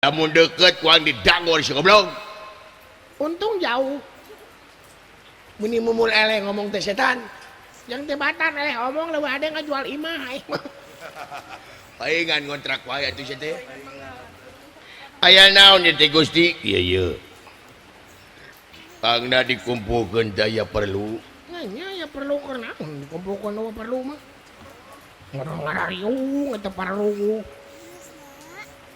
Lamun deket ku aing didangor si goblok. Untung jauh. Meni mumul eleh ngomong teh setan. Yang tebatan eleh omong leuwih ade ngajual imah aing mah. Paingan ngontrak wae atuh sia teh. Aya naon ieu teh Gusti? Ieu ieu. Pangna dikumpulkeun daya perlu. Nya ya perlu keur naon dikumpulkeun mah perlu mah. Ngorong-ngariung eta perlu.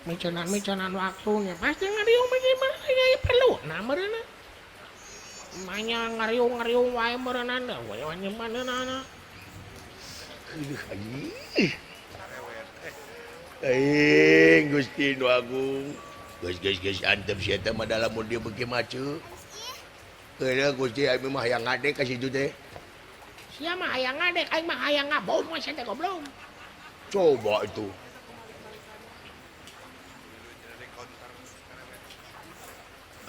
Micenan-micenan waktunya pasti ngariung mah gimana ya perlu. Nah meureunna. Manya ngariung-ngariung wae meureunna da we manyeunana. Aduh anjing. Aing Gusti Nu Agung. Geus geus geus antep sia teh mah lamun dia beuki macu. Heueuh Gusti aing mah hayang ngadek ka situ teh. Sia mah hayang ngadek, aing mah hayang ngabom sia teh goblok. Coba itu.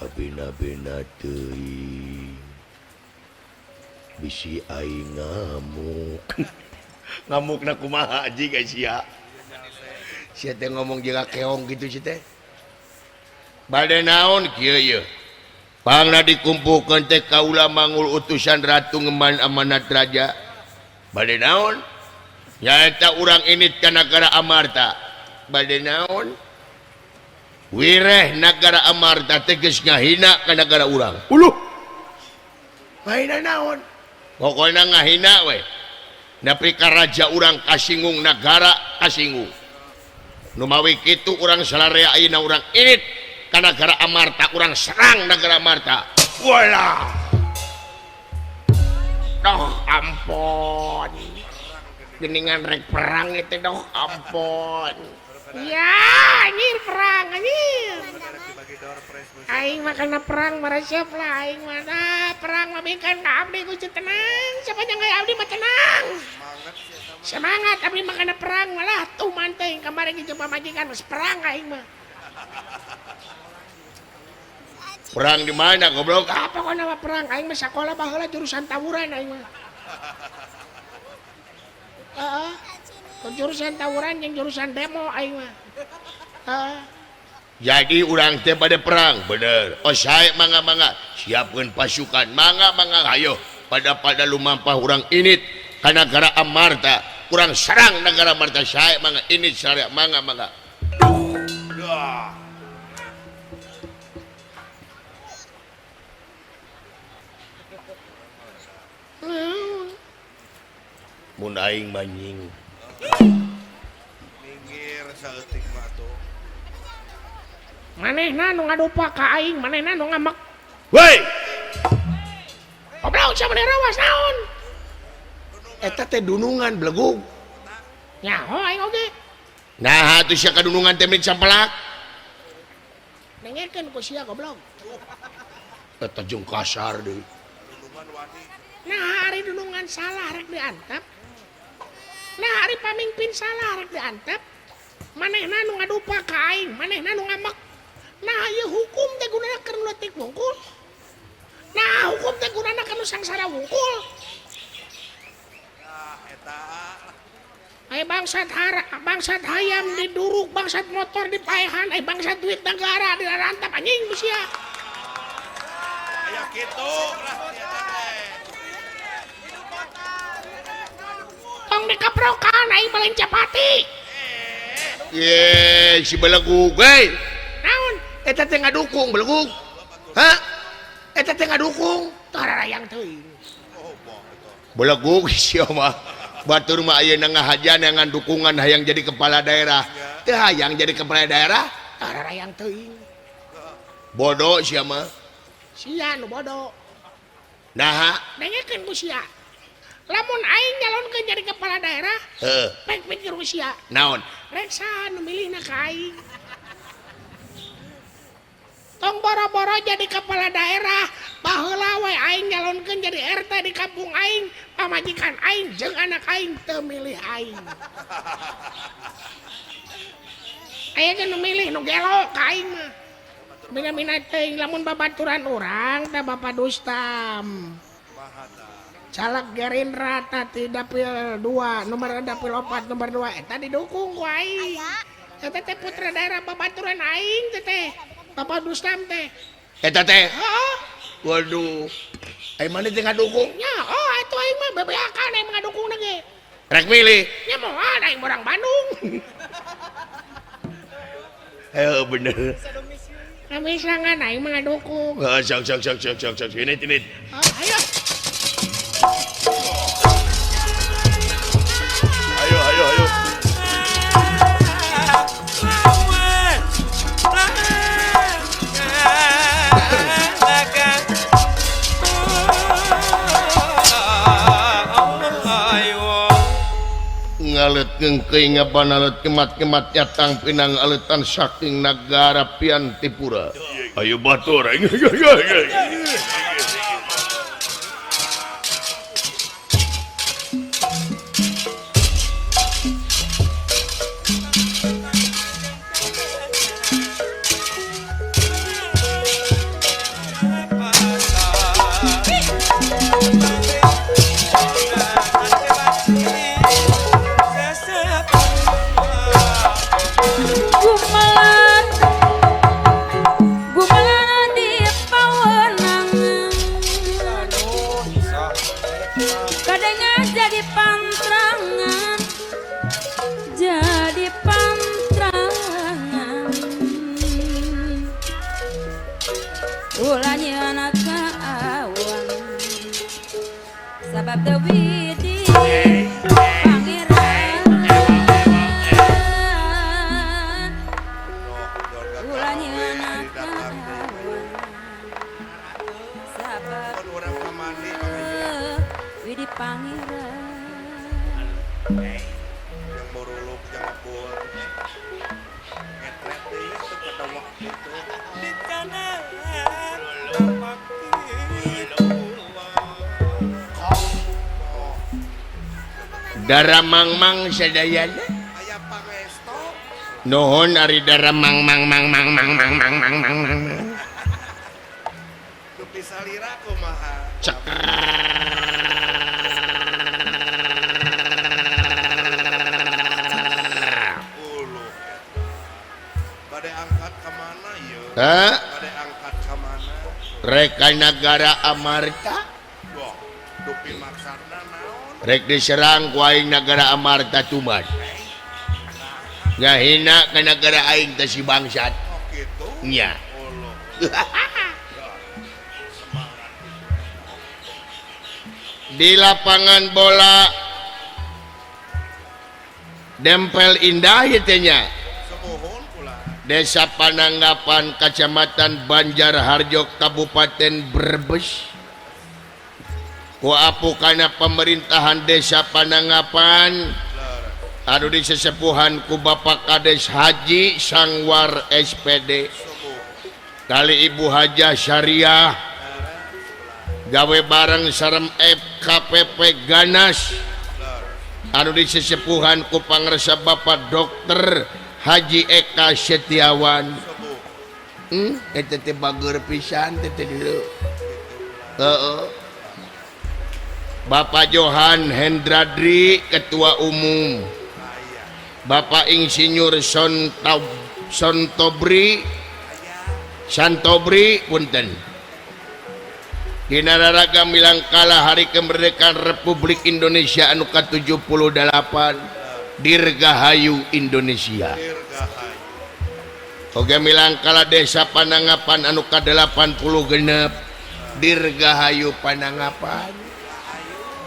Abina-bina teuing. Bisi aing ngamuk. Ngamukna kumaha anjing ai sia. Sia teh ngomong jeung keong gitu sia teh. Bade naon kieu ieu? Pangna dikumpulkeun teh kaula mangul utusan ratu ngeman amanat raja. Bade naon? Nyaeta urang init ka nagara Amarta. Bade naon? Wireh nagara Amarta teh geus ngahina ka nagara urang. Uluh. Ngahina naon? Pokona ngahina we. Nepi ka raja urang kasinggung nagara kasinggung. Nu mawi kitu urang salarea ayeuna urang init ka nagara Amarta, urang serang nagara Amarta. Walah. Doh ampun. Geningan rek perang itu doh ampun. Ya, anjir perang anjir. Aing mah kana perang maresep lah aing mah. Nah, perang mah bingkan ka abdi Gusti tenang. Sepanjang aya abdi mah tenang. Semangat abdi mah kana perang malah tuh manteng kamari ge coba majikan geus perang aing mah. Perang di mana goblok? Ah, pokona mah perang aing mah sakola baheula jurusan tawuran aing mah. Heeh. Jurusan tawuran jeung jurusan demo aing mah. Heeh. Jadi urang teh pada perang, bener. Oh sae mangga-mangga, siapkeun pasukan, mangga-mangga hayo. Pada-pada lumampah urang init ka nagara Amarta, urang serang nagara Amarta sae mangga init sarea mangga-mangga. Mun aing mah nying. Minggir saeutik mah atuh. Manehna nu ngadupa ka aing, manehna nu ngamek. Woi. Goblok sia maneh rawas naon? Eta teh dunungan belegug. Nyaho aing oge. Nah, atuh sia kadunungan teh milik sampelak. Dengekeun ku sia goblok. Eta jeung kasar deui. Nah, ari dunungan salah rek diantep. Nah, ari pamimpin salah rek diantep. Manehna nu ngadupa ka aing, manehna nu ngamek. Nah, ieu hukum teh gunana keur nu leutik wungkul. Nah, hukum teh gunana keur nu sangsara wungkul. Nah, eta. Ai bangsat hara, bangsat hayam diduruk, bangsat motor dipaehan, ai bangsat duit negara dirantap anjing sia. Aya kitu lah eta teh. Tong dikeprokan aing paling capati. Ye, si belegug euy. Naon? Eta teh ngadukung belegug. Hah? Eta teh ngadukung. Tararayang teuing. Belegug sia mah. Batur mah ayeuna ngahajan ngan dukungan hayang jadi kepala daerah. Teu hayang jadi kepala daerah, tararayang teuing. Bodoh sia mah. Sia nu bodoh. Naha? Dengekeun ku sia. Lamun aing nyalonkeun jadi kepala daerah, heuh, pek pikir ku sia. Naon? Rek saha nu milihna ka aing? Tong boro-boro jadi kepala daerah, baheula we aing nyalonkeun jadi RT di kampung aing, pamajikan aing jeung anak aing teu milih aing. Aya ge nu milih nu gelo ka aing mah. Mina-mina teuing lamun babaturan urang teh Bapak Dustam. Caleg Gerindra tadi dapil 2, nomor dapil 4, nomor 2 eta didukung ku aing. Eta teh putra daerah babaturan aing teh teh. Bapak Rustam teh. Eta teh. Heeh. Waduh. Ai maneh teh ngadukung? Nya, oh atuh aing mah bebeakan aing ngadukung ge. Rek milih. Nya moal aing urang Bandung. Heuh bener. Kami serangan aing mah ngadukung. Heeh, sok sok sok sok sok sok. Ini ini. Oh, ayo. Ayo ayo ayo. Ngalet kengkei ngabanalet kemat-kemat nyatang pinang aletan saking nagara Piantipura. Ayo batur aing. Dara mangmang sadayana aya pangesto nuhun ari dara mang mang mang mang mang mang mang mang mang mang dupi salira kumaha uluh bade angkat ka mana ieu? Bade angkat ka mana? Rek ka nagara Amarta. Dupi maksana naon? Rek diserang ku aing nagara Amarta Tuban. Ngahina ka nagara aing teh si bangsat. Oh kitu. Nya. Di lapangan bola Dempel Indah ieu teh nya. Desa Pananggapan, Kecamatan Banjarharjo, Kabupaten Brebes. Ku apukana pemerintahan Desa Pananggapan anu disesepuhan ku Bapak Kades Haji Sangwar SPD kali Ibu Hajah Syariah gawe bareng sareng FKPP Ganas anu disesepuhan ku pangersa Bapak Dokter Haji Eka Setiawan. Eta teh bager pisan teh teh dulu. Heeh. Bapak Johan Hendradri Ketua Umum, Bapak Insinyur Sontobri Santobri punten. Dina raraga milangkala Hari Kemerdekaan Republik Indonesia anu ka-78 Dirgahayu Indonesia. Oge milangkala Desa Pananggapan anu ka-80 genep Dirgahayu Pananggapan.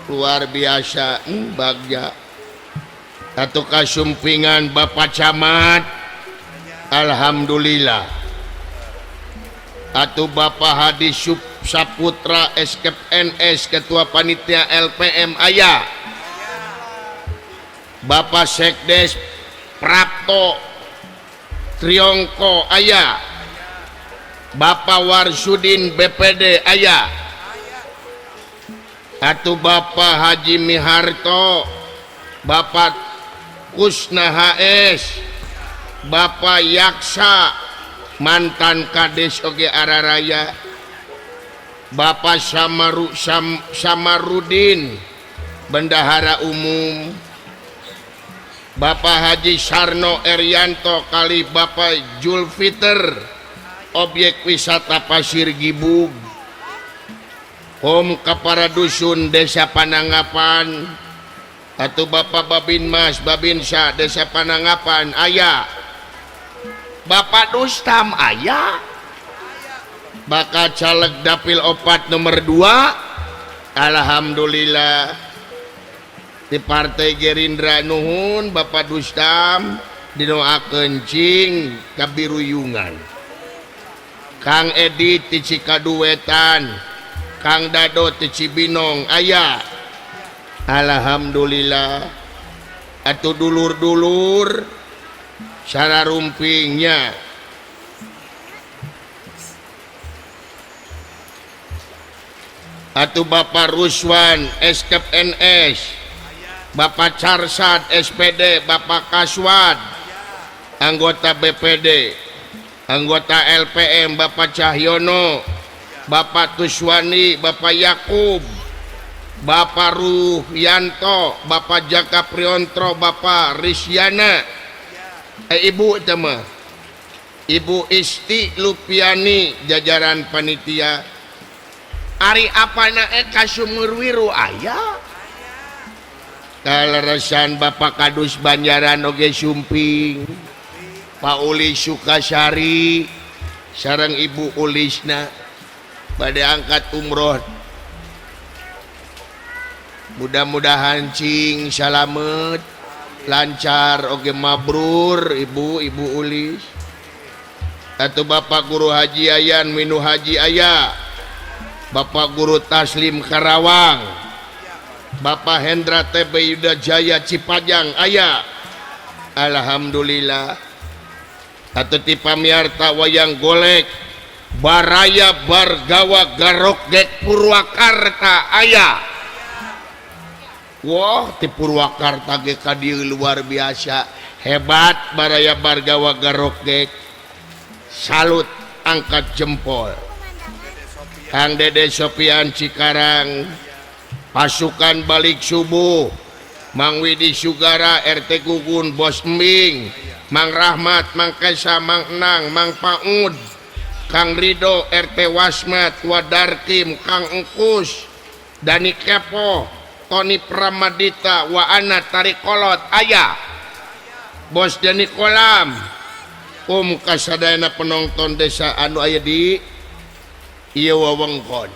Luar biasa bagja. Satu kasumpingan Bapak Camat, alhamdulillah. Atuh Bapak Hadi Saputra SKNS Ketua Panitia LPM aya. Bapak Sekdes Prapto Triongko aya. Bapak Warsudin BPD aya. Atuh Bapak Haji Miharto, Bapak Kusna HS, Bapak Yaksa mantan Kades oge Araraya, Bapak Samarudin Bendahara Umum, Bapak Haji Sarno Erianto kali Bapak Julfiter objek wisata Pasir Gibug Home kapara dusun Desa Panangapan atau Bapak Babin Mas Babinsa Desa Panangapan aya Bapak Dustam aya bakal caleg dapil 4 nomor 2. Alhamdulillah di Partai Gerindra nuhun Bapak Dustam didoakeun cing kabiruyungan. Kang Edi ti Cikaduwetan, Kang Dado ti Cibinong aya. Alhamdulillah atuh dulur-dulur cara rumpingnya. Atuh Bapak Ruswan Eskep NS, Bapak Carsat SPD, Bapak Kaswad anggota BPD, anggota LPM Bapak Cahyono, Bapak Tuswani, Bapak Yakub, Bapak Ruhyanto, Bapak Jaka Priontro, Bapak Risyana, Ibu tema Ibu Isti Lupiani jajaran panitia. Ari apana ka Sumurwiru aya kaleresan Bapak Kadus Banjaran oge sumping, Pak Uli Sukasari sareng Ibu Ulisna bade angkat umroh. Mudah-mudahan cing salamet lancar oge mabrur Ibu Ibu Ulis. Atau Bapak Guru Haji Ayan Minu Haji aya, Bapak Guru Taslim Karawang, Bapak Hendra TB Yuda Jaya Cipajang aya. Alhamdulillah. Atau ti pamiarta wayang golek Baraya Bargawa Garokgek Purwakarta aya. Wah, ti Purwakarta ge ka dieu luar biasa hebat Baraya Bargawa Garokgek. Salut, angkat jempol. Kang Dede Sopian Cikarang, pasukan balik subuh, Mang Widi Sugara RT Gugun Bos Embing, Mang Rahmat, Mang Kesa, Mang Enang, Mang Paud, Kang Rido RT Wasmat, Wadarkim, Kang Engkus, Dani Kepo, Tony Pramadita, Waana Tarikolot aya, Bos Dani Kolam, kasadayana penonton desa anu aya di ieu wewengkon.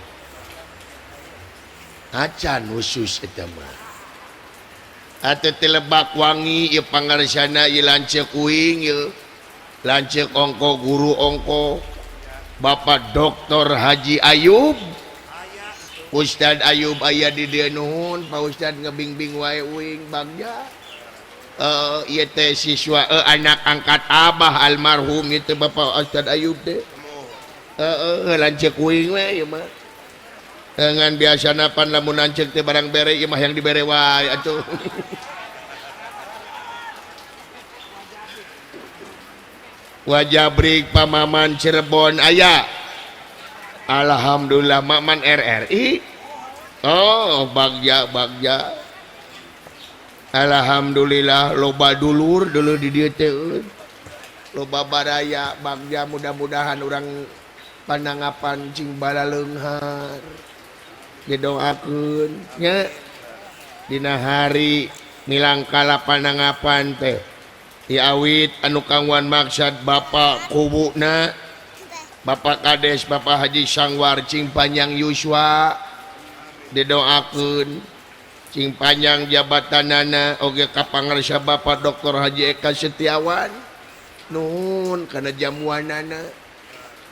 Acan khusus eta mah. Atuh teh Lebak Wangi ieu pangarsana ieu lanceuk uing ieu. Lanceuk ongko guru ongko Bapak Dr. Haji Ayub. Ustad Ayub aya di dieu nuhun, Pak Ustad ngebingbing wae uing bagja. Ieu teh siswa anak angkat abah almarhum ieu teh Bapak Ustad Ayub teh. Lanceuk uing we ieu mah. Ngan biasana pan lamun lanceuk teh barang bere ieu mah yang dibere wae atuh. Wajabrik Pamaman Cirebon aya. Alhamdulillah Maman RRI. Oh, bagja bagja. Alhamdulillah loba dulur dulu di dieu teh. Loba baraya bagja, mudah-mudahan urang panangapan cing balaleunghar. Didoakeun nya dina hari milangkala panangapan teh. Diawit anu kangwan maksad Bapak kubuna Bapak Kades Bapak Haji Sangwar cing panjang yuswa, didoakeun cing panjang jabatanana oge ka pangarsa Bapak Dr. Haji Eka Setiawan. Nuhun kana jamuanana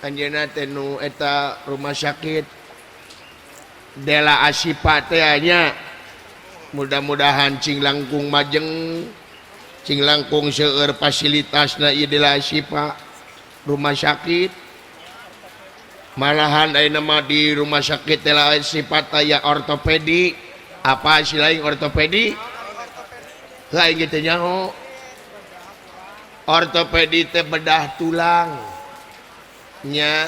anjeunna teh nu eta rumah sakit Dela Asipa teh nya. Mudah-mudahan cing langkung majeng, cing langkung seueur fasilitasna ieu Dela Asipa rumah sakit. Malahan ayeuna mah di rumah sakit Dela Asipa aya ortopedi. Apa sih lain ortopedi? Lain gitu nyaho. Ortopedi teh bedah tulang. Nya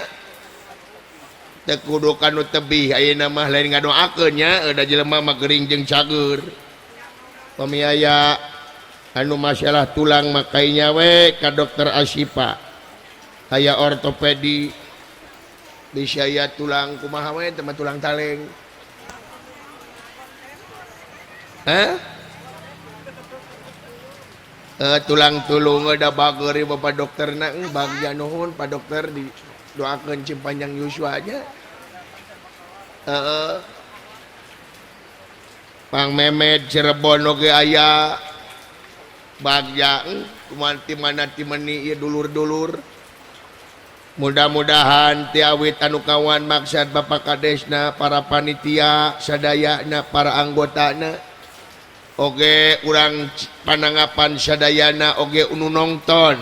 teu kudu kanu tebih ayeuna mah lain ngadoakeun nya da jelema mah gering jeung cager. Pami aya Anu masalah tulang makainya we ka dokter Asipa aya ortopedi bisa ya tulang kumaha we teh tulang taleng. Hah? Tulang tulung da bager bapak dokterna bagja nuhun Pak dokter didoakeun cing panjang yuswa aja. Heeh. Pang Memet Cirebon oge aya bagja kumaha ti mana ti meni ieu dulur-dulur. Mudah-mudahan tiawit anu kawan maksad Bapak Kadesna, para panitia sadayana, para anggotana oge urang pananggapan sadayana oge nu nongton,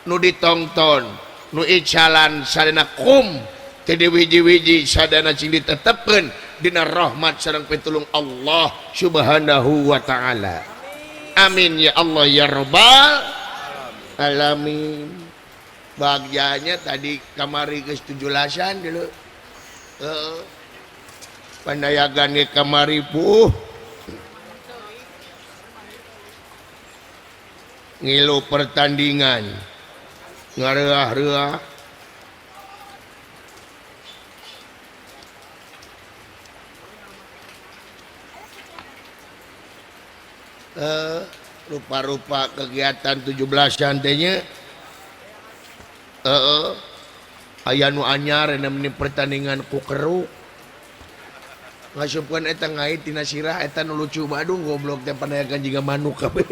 nu ditongton, nu icalan sadayana kum teu wiji-wiji sadayana cing ditetepkeun dina rahmat sareng pitulung Allah Subhanahu wa taala. Amin ya Allah ya rabbal alamin. Bahagianya tadi kamari geus 17-an dulu. Heeh. Pandayagan ge kamari puh. Ngilu pertandingan. Ngareah-reuah. Rupa-rupa kegiatan 17-an teh nya. Aya nu anyar meni pertandingan ku keruk ngasupkeun eta ngait tina sirah eta nu lucu badung goblok teh panayagan jiga manuk kabeh.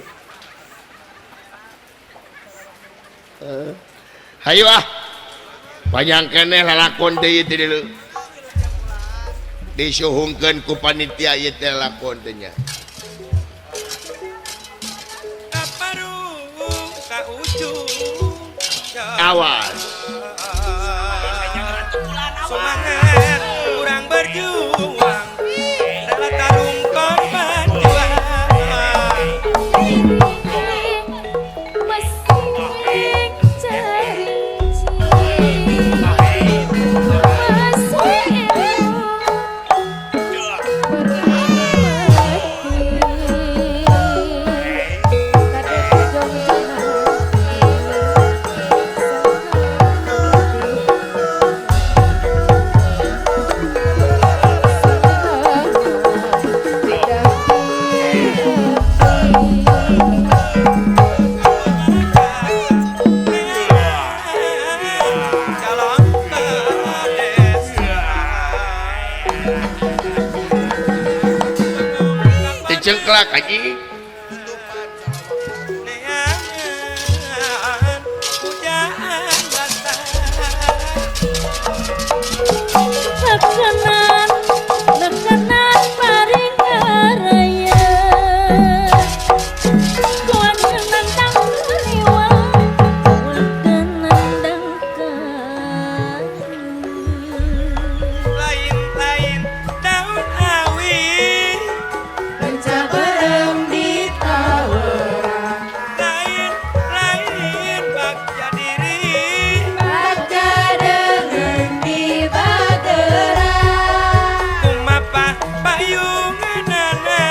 Hayu ah panjang keneh lalakon teh ieu teh deuleu disuhungkeun ku panitia ieu teh lalakon teh nya. Awas. Semangat kurang berjuang, rela tarung korban jiwa. Cengklak aji Lekanan paring araya kuat nandang liwa nandang lain-lain daun awi lain-lain bagja diri kumapa payunganana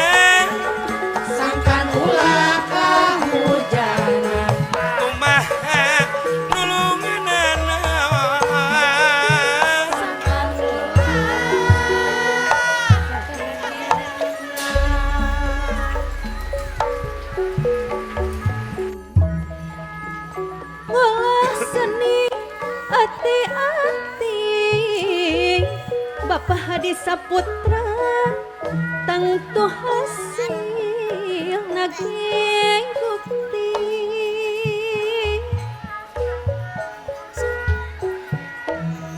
kumaha nulunganana. Ngolah seni ati-ati Bapak Hadi Saputra tangtu hasil naging bukti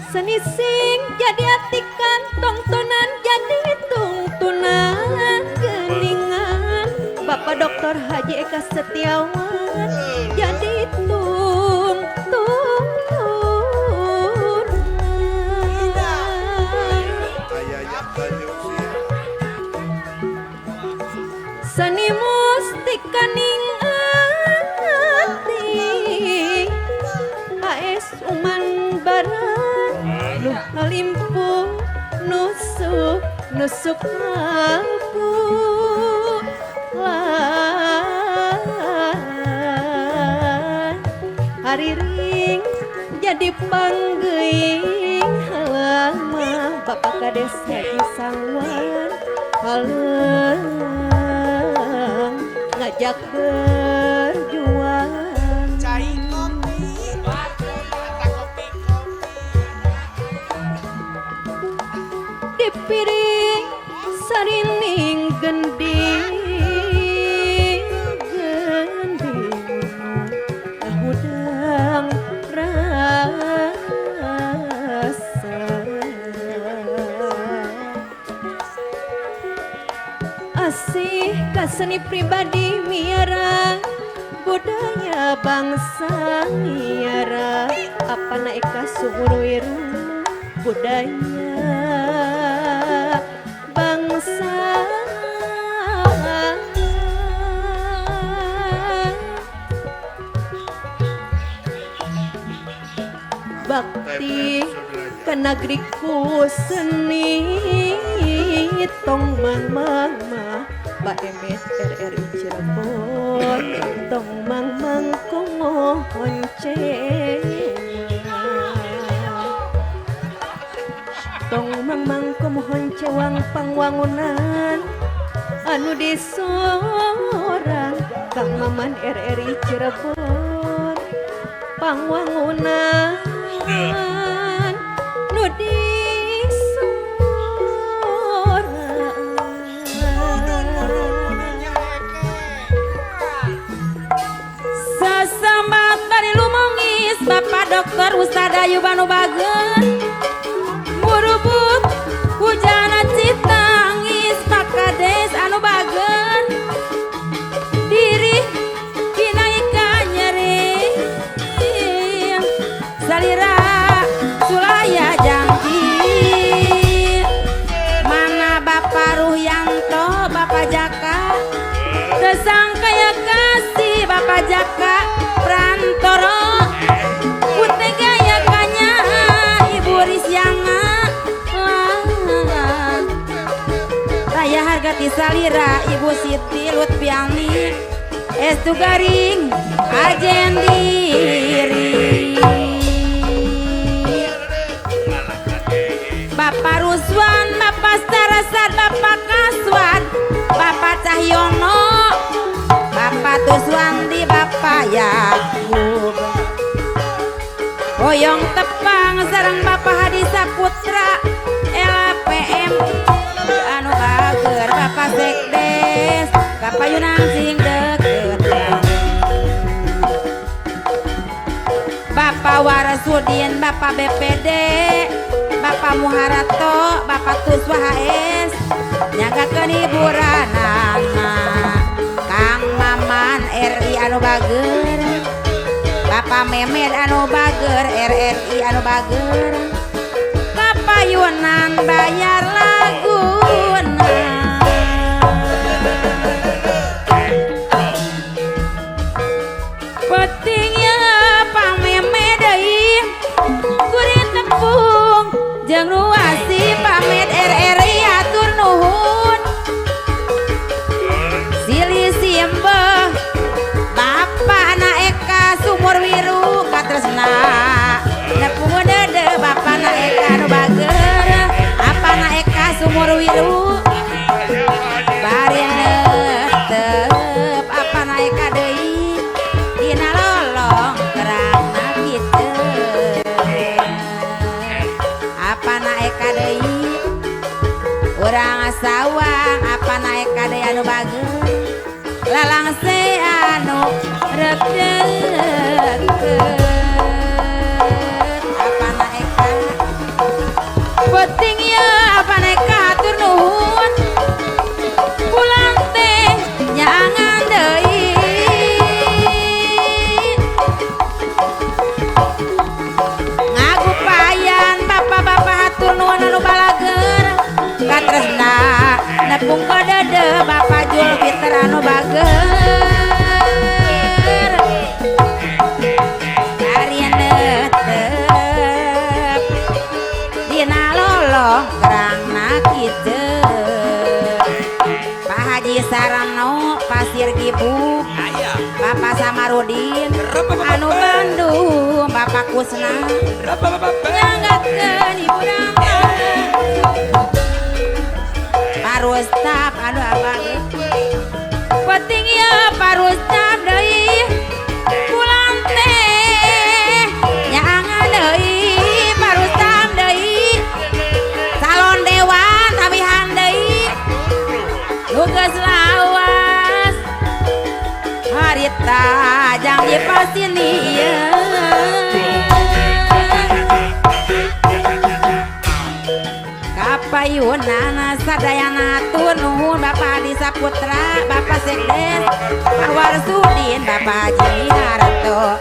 seni sing jadi ati kantong tonan jadi tungtunan geningan Bapak Dokter Haji Eka Setiawan jadi tung tung seni mustika ning ati AS Uman barang nu ngalimpung nusuk nusuk lampu lampu. Kades Haji Sangwan Haleng ngajak berjuang cai kopi kopi di piring sarining gending gending ngahudang rasa asih kaseni pribadi miara budaya bangsa miara apa naik kasumur wiru budaya bangsa bakti ke negeriku seni tong mang mang mah Pak Emet RRI Cirebon tong mang mang kongohon tong mang mang komohon cewang pangwangunan anu disorang Kang Maman RRI Cirebon pangwangunan nu disorang Sesembat dari lumongis Bapak Dokter Ustad Ayu Banu Bager Burubut hujana citangis Pak Kades anu bager diri kinaikan nyeri salira sulaya janji mana Bapak Ruhyanto Bapak Jaka tersangka ya kasih Bapak Jaka Prantoro putega ya kanya Ibu Risyana Raya harga tisalira Ibu Siti Lutfiani Estu garing ajen diri Bapak Ruswan, Bapak Sarasat, Bapak Kaswan, Bapak Cahyono, Bapak Tuswandi, Bapak Yakub Hoyong tepang sareng Bapak Hadi Saputra LPM anu bager Bapak Sekdes Kapayunan sing deket Bapak Warasudin, Bapak BPD, Bapak Muharato, Bapak Tuswa HS nyagakeun hiburanana Kang Maman RI anu bager Bapak Memed anu bager RRI anu bager Kapayunan bayar laguna Penting ya pameme deui kuring tepung jeung ruasi pamet RRI atur nuhun Silih simbah Bapak na Eka Sumur Wiru katresna nepung dede Bapak na Eka nu bager apa na Eka Sumur Wiru bari netep apa na Eka deui dina lolong kerangna kitu apa na Eka deui urang sawang apa na Eka deui anu bager lalangse anu rek deket apa na Eka penting ya apa na Eka hatur nuhun pulang teh nyaangan deui ngagupayan bapak-bapak hatur nuhun anu balager katresna nepung kodede Bapak Julfitr anu bager ari netep dina loloh kerangna kitu Pak Haji Sarano Pasir Gibuk Bapak Samarudin anu Bandung Bapak Kusna nyanggakeun hiburan. Parustap anu abang penting ya Parustap deui pulang teh nyaangan deui Parustap deui calon dewan tabihan deui nu geus lawas harita jang dipasini ieu kapayunana sadayana nuhun Bapak Adi Saputra, Bapak Sekdes, Pak Warsudin, Bapak Haji Harto,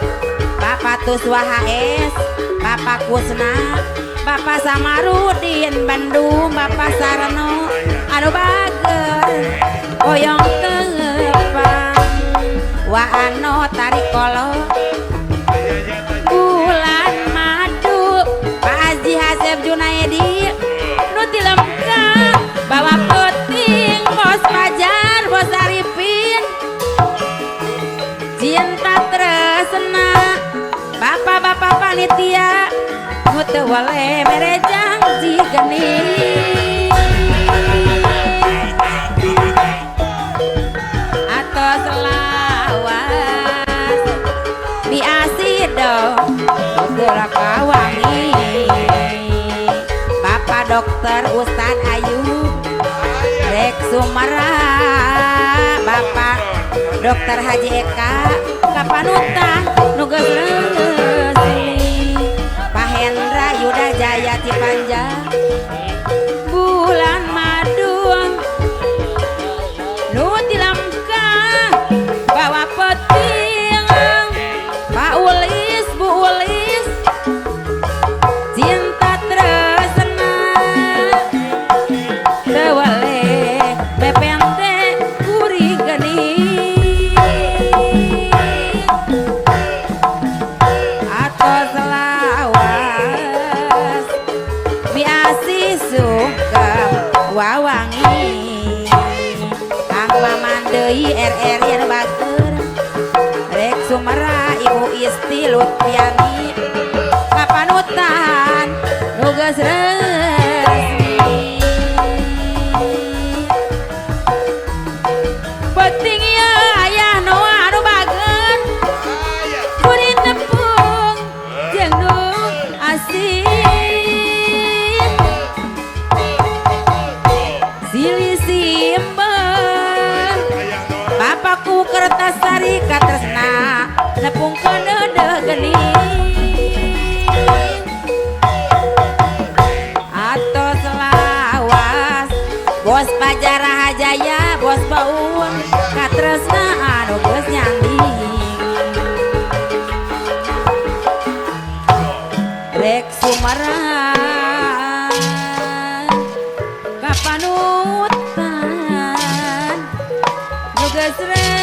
Bapak Tuswa HS, Bapak Kusna, Bapak Samarudin Bandung, Bapak Sarno anu bager boyong tepang wa ano tarikolo bulan madu Pak Haji Hasep Junaedi nu tilemka bawa puting bos Fajar bos Arifin cinta tresna bapak-bapak panitia nu teu wale mere janji geni atos lawas biasido putra kawangi Bapak Dokter Ustad Ayu Rek Sumara Bapak Dokter Haji Eka kapanutan nu geus resmi Pak Hendra Yuda Jaya Cipanjang bulan madu nu tilamka bawa peting Pak Ulis Bu Ulis cinta tresna teu wale bepente kuring geuning atos lawas biasi sungkem wawangi Kang Maman deui RR yen bager rek Sumera Ibu Isti Lutfiani kapanutan nu geus resmi penting ieu aya nu anu bager kuring tepung jeung nu asin silih simpen bapakku Kertasari katresna nepung keuneuh geuning atos lawas bos Pajara Jaya bos Baun katresna anu geus nyanding rek Sumera kapanutan nu geus resmi.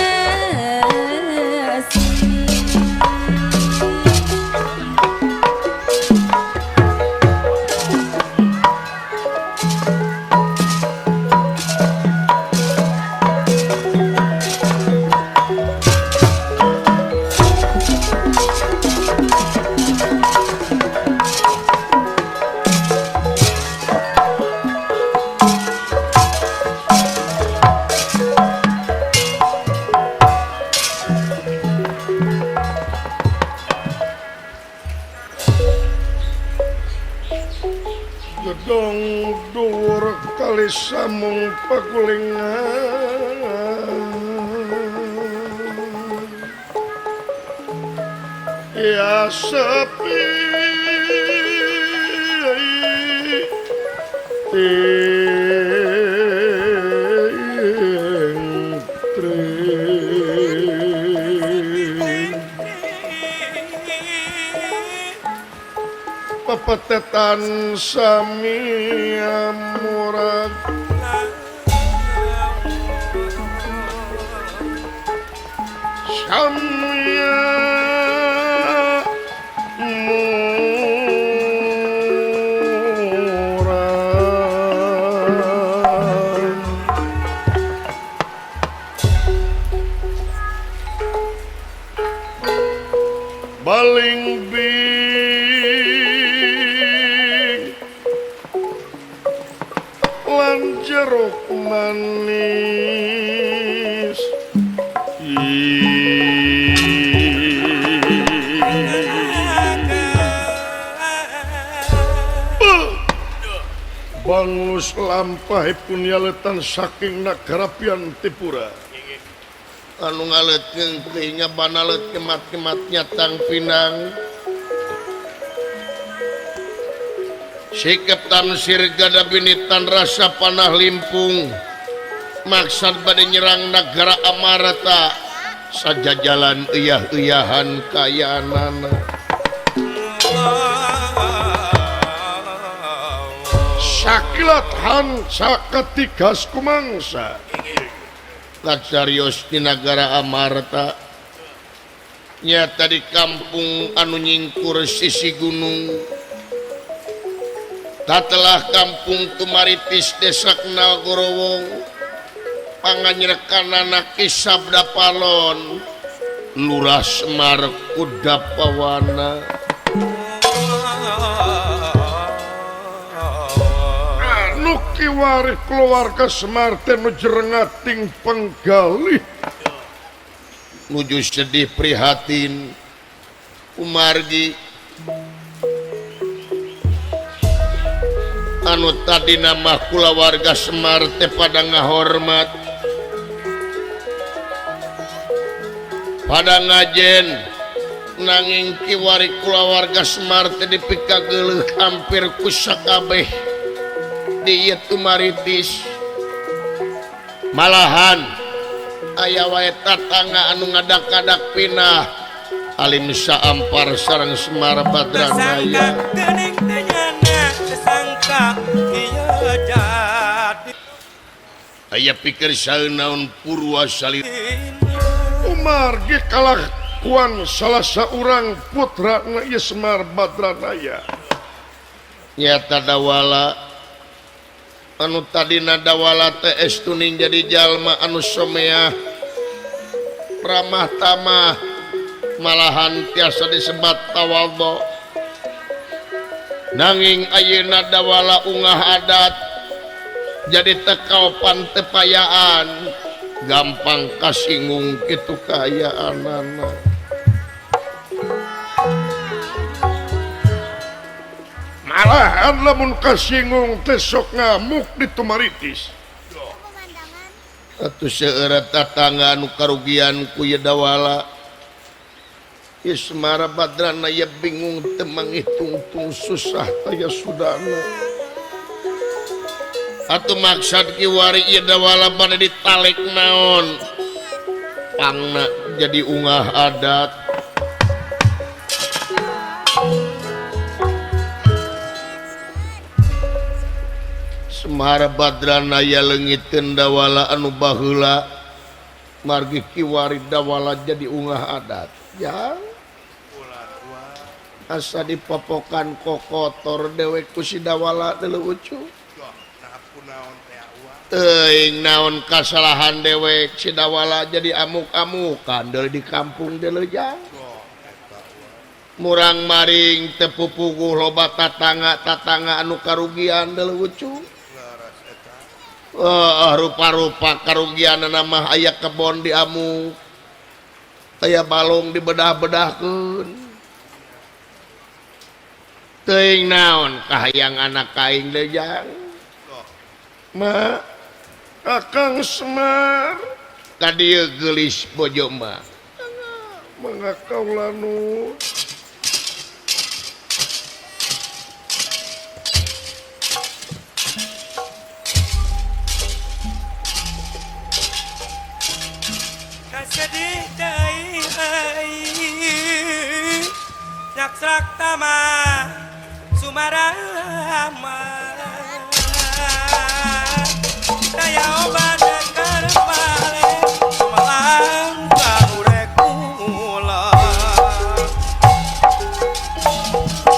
Gedong dhuwur kali samung pakulingan ya sepi pepetetan sami murad samya murad baling bing lan jeruk manis. Bangus lampahipun yaletan saking nagara Piantipura. Anu ngaletkeun teuing banalet kemat-kemat nyatang pinang. Sikep tamsir gada binitan rasa panah limpung. Maksad bade nyerang nagara Amarta sajajalan uyah-uyahan kayanana. Sakilat hansa ketigas kumangsa. Katsarios di nagara Amarta nyata di kampung anu nyingkur sisi gunung. Tatelah kampung Tumaritis desa Kenal Gorowong panganyrekanana Ki Sabda Palon Lurah Semar Kudapawana. Anu kiwari keluarga Semar teh nu jerengating penggalih nuju sedih prihatin kumargi anu tadi nama kulawarga Semar teh pada ngahormat pada ngajen nanging kiwari kulawarga Semar teh dipikageuleuh hampir ku sakabeh di ieu Tumaritis. Malahan aya wae tatangga anu ngadak-kadak pinah alim saampar sareng Semar Badranaya. Aya pikir saeunaun purwa sali Umargi kalakuan salah saurang putrana ieu Semar Badranaya. Nyata dawala anu tadina dawala teh estuning jadi jalma anu someah ramah tamah malahan tiasa disebat tawadhu. Nanging ayeuna dawala ungah adat jadi tekaopan tepayaan gampang kasinggung kitu kaayaanana. Malahan lamun kasinggung teh sok ngamuk di Tumaritis. Atuh seueur tatangga anu karugian ku ieu dawala. Ismara Badrana ya bingung teu manghitung-tung susah taya sudana. Atuh maksad kiwari ieu dawala bade ditalik naon pangna jadi ungah adat. Semar Badrana ya leungiteun dawala anu baheula margi kiwari dawala jadi ungah adat. Ya asa dipopokan kokotor dewek ku si dawala teu lucu. Teuing naon kasalahan dewek si dawala jadi amuk-amukan deui di kampung deui jang. Murang maring teu pupuguh loba tatangga-tatangga anu karugian deui lucu. Rupa-rupa karugianana mah aya kebon diamuk, aya balong dibedah-bedahkeun. Teuing naon kahayang anak kaing deui jang. Ma Akang Semar ka dieu geulis bojo mah. Mangga kaula nu kasedih deui euy nyakrak tama sumarama daya obat karpale malang kaurek kula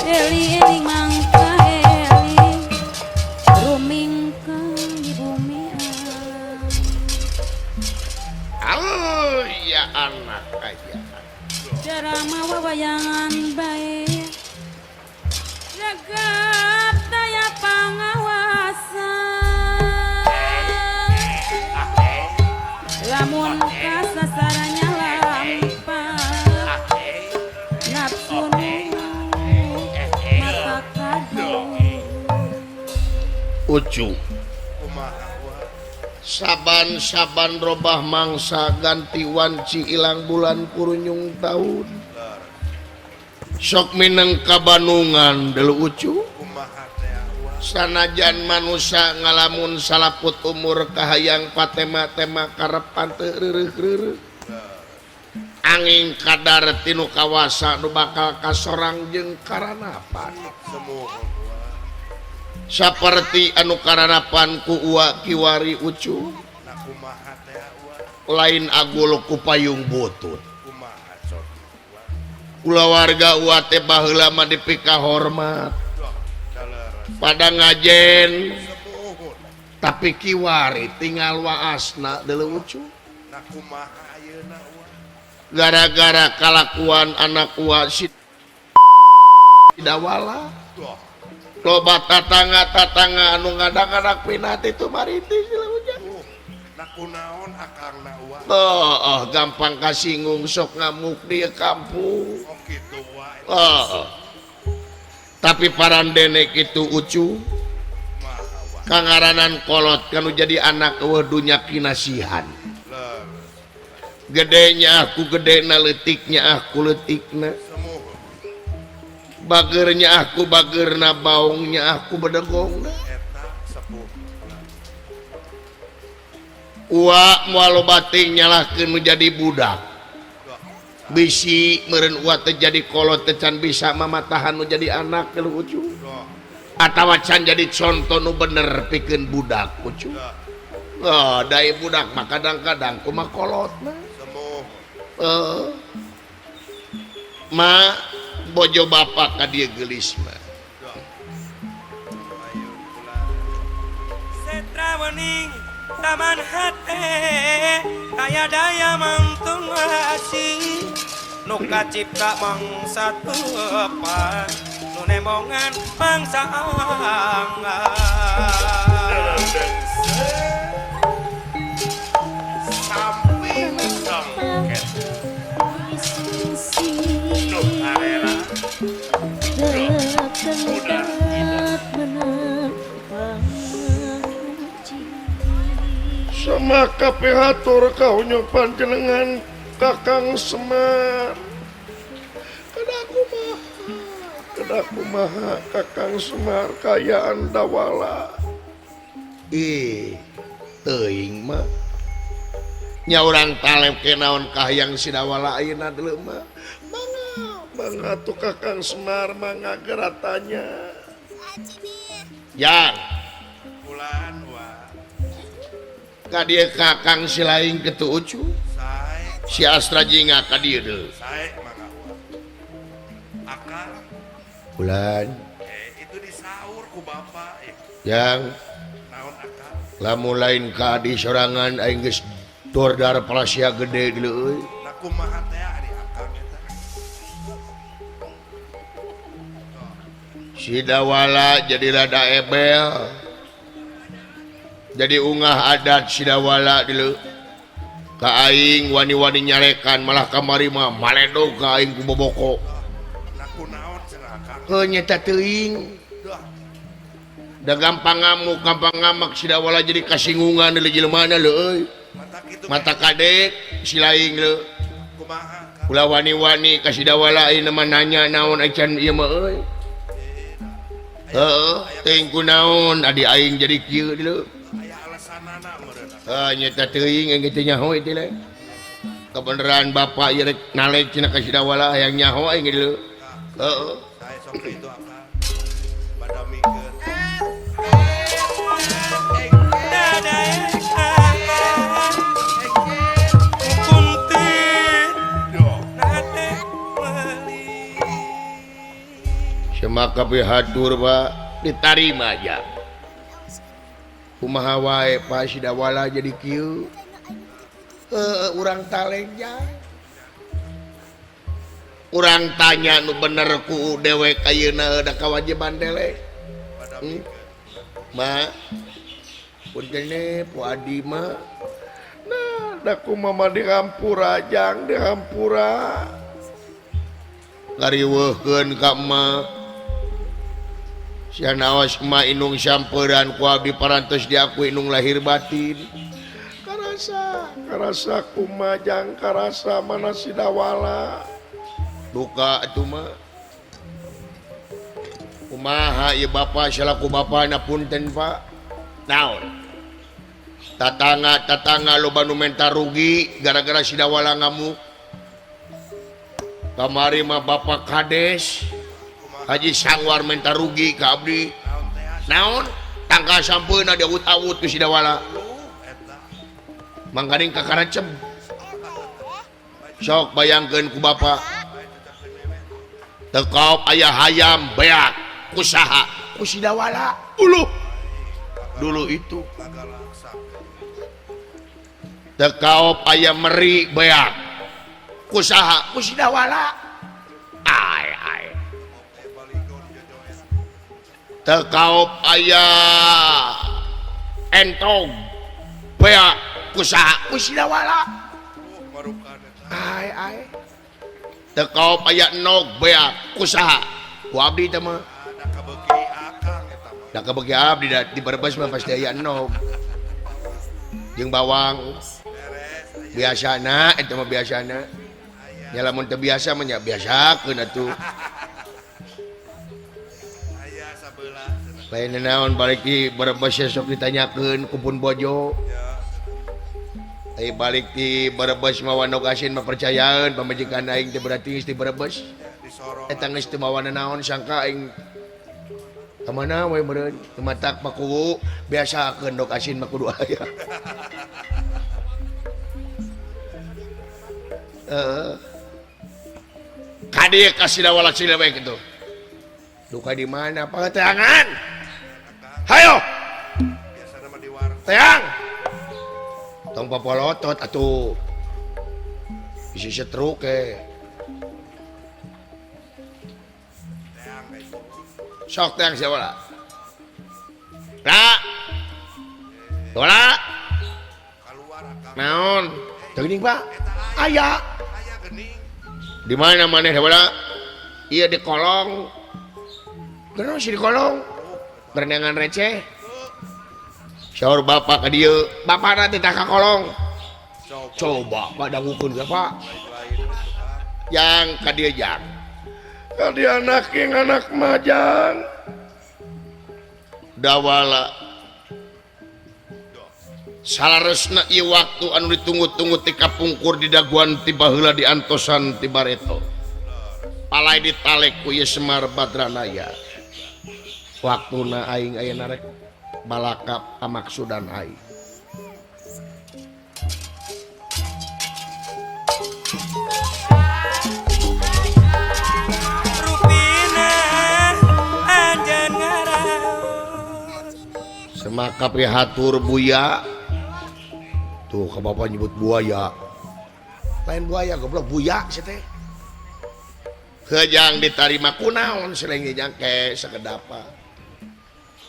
eling-eling mangka eling rumingkang di bumi. Oh ya anak aja Jarama wawayangan bae jagat daya pangawasan. Lamun kasasaranya lampah nafsu mata kadu Ucu saban-saban robah mangsa ganti wanci ilang bulan purunyung tahun sok mineng kabanungan delu ucu sanajan manusia ngalamun salaput umur kahayang patema-tema karepan teu reureuh-reureuh angin kadar tinu kawasa nu bakal kasorang jeung karanapan saperti anu karanapan ku uwa kiwari ucu lain agul ku payung butut kulawarga uwa teh baheula mah dipikahormat pada ngajen tapi kiwari tinggal waasna deuleu ucu gara-gara kalakuan anak uwa si dawala loba tatangga-tatangga anu ngadak-ngadak pinat itu maritis oh, gampang kasinggung sok ngamuk di kampung. Oh, tapi parandene kitu ucu kangaranan kolot kanu jadi anak eueuh dunya kinasihan gedenya aku gedena leutiknya aku leutikna bagernya aku bagerna baungnya aku bedegongna uwa moal loba teuing nyalahkeun nu jadi budak bisi meureun uwa teh jadi kolot teh can bisa mamatahan nu jadi anak lu ucu atawa can jadi conto nu bener pikeun budak ucu. Oh, dai budak mah kadang-kadang kumaha kolotna ma bojo bapak ka dieu geulis mah setra wening taman hate kaya daya mangtung asih nu kacipta mangsa tepa nu nembongan mangsa angga samping sengket sama kabeh atur kaunyo panjenengan Kakang Semar. Kada kumaha Kakang Semar kayaan dawala. Ih, teuing mah. Nya urang talep ke naon kahayang si dawala ayeuna deuleu mah. Mangga, mangga tuh Kakang Semar mangga geratanya. Yang bulan wa. Ka dieu Kakang si lain kitu ucu. Si Astra Jingga ka dieu deui. Sae mangga wa. Akang bulan. Itu disaur ku bapak. Yang naon akang? Lamun lain ka adi sorangan aing geus dordar palasia gede deuleu euy. Nah kumaha teh ari akang eta? Si dawala jadi rada ebel. Jadi ungah adat si dawala deuleu. Ka aing wani-wani nyarekan malah kamari mah maledog ka aing ku boboko. Nah kunaon cenah akang? Heuh nyeta teuing. Da gampang ngamuk, gampang ngamak si dawala jadi kasinggungan deuleu jelema na leuh euy. Mata kadek si laing leuh. Kumaha? Ulah wani-wani ka si dawala ayeuna mah nanya naon acan ieu mah euy. Heeh, teuing kunaon adi aing jadi kieu deuleu. Aya alasanana meureun. Heuh nyeta teuing aing teh nyaho ieu teh. Kebeneran bapak ieu rek nalek cenah ka si dawala hayang nyaho aing deuleu. Heeh. Sae sok kitu akang. Badamikeun. Semaka hatur Pak ditarima aja. Kumaha wae Pak si dawala jadi kieu. Heuh urang talengja. Urang tanya nu bener ku dewek ayeuna da kawajiban delek. Ma punten po adi ma. Nah Da mama dihampura jang dihampura. Ngariweuhkeun ka emak. Sia naos emak inung samperan ku abdi parantos diakui inung lahir batin. Karasa, karasa kumajang karasa mana sidawala. Duka atuh mah. Kumaha ieu bapa salaku bapana punten Pak. Naon? Tatangga-tatangga loba nu menta rugi gara-gara sidawala ngamuk. Kamari mah Bapak Kades Haji Sangwar menta rugi ka abdi. Naon? Tangka sampeuna diawut-awut ku sidawala. Mangkaning kakarecem. Sok bayangkeun ku bapak. Tekop aya hayam beak ku saha? Ku sidawala. Uluh. Dulu itu. Tekaop aya meri beak ku saha? Ku sidawala. Ai ai. Tekaop aya entog beak ku saha? Ku sidawala. Ai ai. Tekaop aya enog beak ku saha? Ku abdi teh mah. Da kabeuki abdi da di Brebes mah pasti aya enog. Jeung bawang. Biasana eta mah biasana. Nya lamun teu biasa mah nya biasakeun atuh. Lain naon balik di Brebes sok ditanyakeun ku pun bojo. Ai balik di Brebes mah wandok asin mah percayaeun pamajikan aing teh berarti geus di Brebes. Eta geus teu mawa naon sangka aing ka mana we meureun matak pakuwu biasakeun dok asin mah kudu aya. Kadieu ka sidawala cilewek kitu. Duka di mana pangateangan? Hayo. Teang. Tong papolotot atuh. Bisi setruk ke. Sok teang sidawala. La. Wala. Naon? Teu geuning, Pak. Aya. Di mana maneh dawala? Ieu di kolong. Geus di kolong. Berenangan receh. Saur bapak ka dieu, bapana teh ka kolong. Coba Pak dangukeun ka Pak. Yang ka dieu jang. Ka dieu anak jeung anak majang. Dawala. Salaresna ieu waktu anu ditunggu-tunggu ti kapungkur di daguan ti baheula di antosan ti bareto. Palai ditalek ku ieu Semar Badranaya. Waktuna aing aya narek balakap kamaksudan aing. Rupina anjeun ngaraos. Semaka pihatur buya. Tuh ka bapak nyebut buaya. Lain buaya goblok buya sia teh. Hejang ditarima kunaon selenge jang ke sakedapa.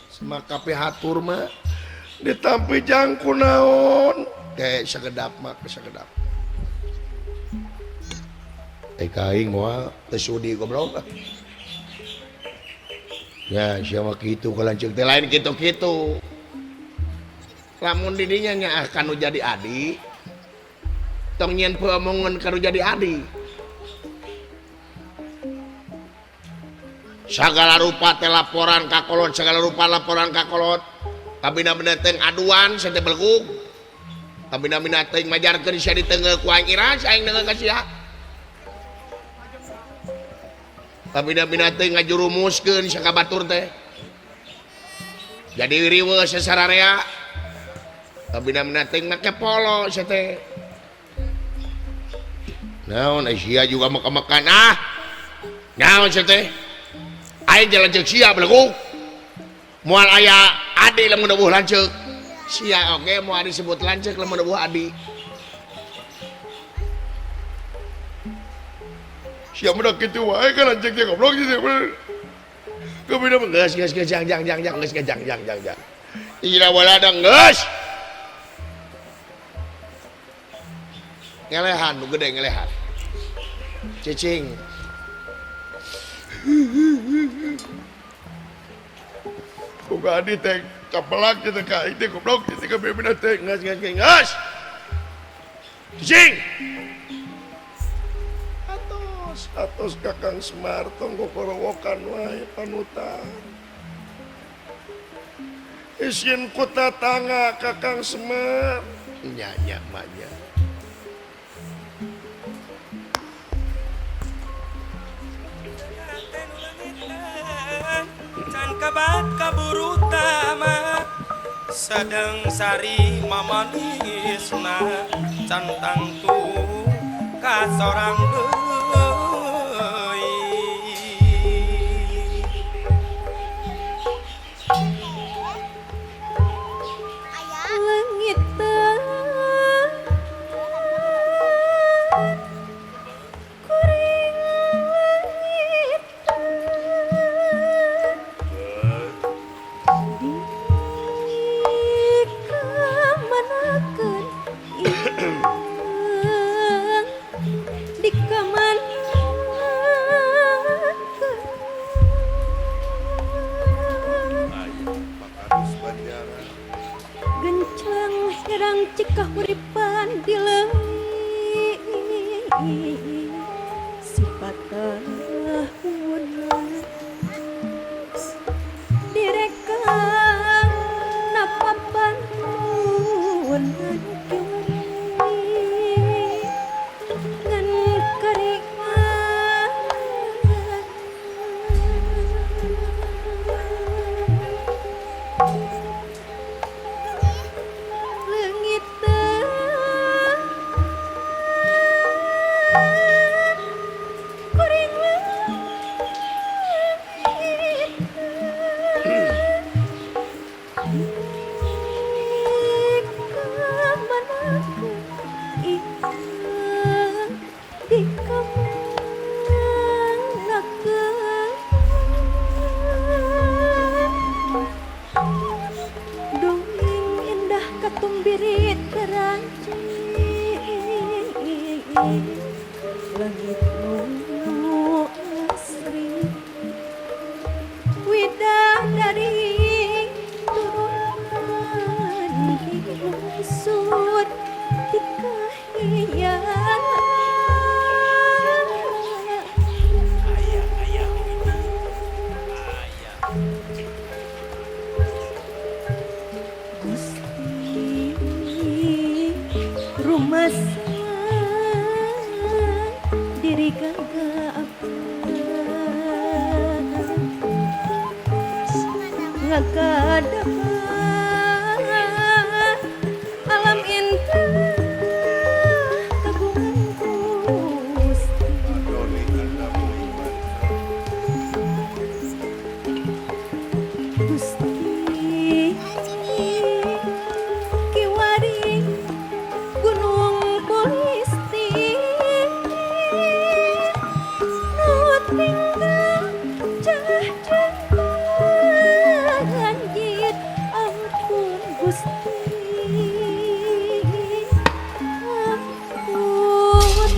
Semaka pihatur mah ditampi jang kunaon ke sakedap mah ke sakedap. Eh ka aing moal teu sudi goblok. Ya sia mah kitu ka lanceuk teh lain kitu-kitu. Lamun didinya nyaah kanu jadi adi tong nyieun peuomongan kanu jadi adi. Sagala rupa teh laporan ka kolot, sagala rupa laporan ka kolot. Kabina-bina teh aduan sia teh belegug. Kabina-bina teh majarkeun sia diteungeul ku aing iras aing deungeul ka sia. Kabina-bina teh ngajurumuskeun sia ka batur teh. Jadi riweuh sasararea. Kabina-bina teh make polo sia teh. Naon sia juga meka-mekan ah. Naon sia teh? Aing jalan lanceuk sia belegug. Moal aya adi lamun eueuh lanceuk. Sia oge moal disebut lanceuk lamun eueuh adi. Sia mah kitu wae kan lanceuk teh goblok sih. Kabina mah geus geus geus jang jang jang jang geus jang jang jang jang. Ira walada geus. Ngelehan nu gede ngelehan. Cicing. Boga adi teh capelak teh ka teh goblok teh ka bebena teh geus geus geus. Cicing. Atos atos Kakang Semar tong gogorowokan wae panutan. Isin ku tatangga Kakang Semar. Nya nya mak nya. Can kabat kaburu tama sedang sari mamanisna can tangtu kasorang deui. Leungit kuring leungit dikamanakeun ieu dikamanakeun genclang herang cikahuripan dileuwi sifat tahuna direkang napapan kiwari ngan keringan leungit kuring leungit dikamanakeun ieu dikamanakeun dongeng indah katumbirit keranci langit nu asri widadari turunan hiusud ti kahyangan. Gusti rumasa diri gagap ngakadapan alam indah kagungan Gusti. Gusti kiwari gunung pulisti nu tinggal cah anjir ampun Gusti ampun.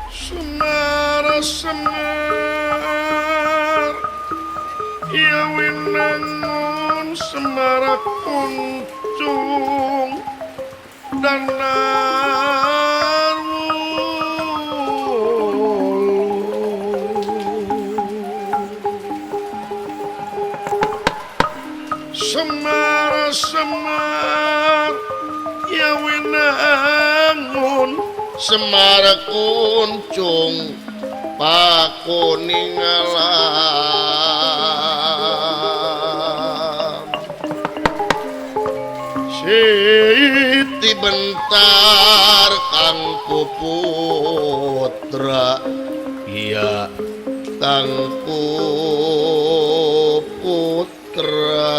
Semar semar ya winangun Semar kuncung dan Semar semar ya winangun Semar kuncung pakuningalan. Bentar Tangku Putra iya Tangku Putra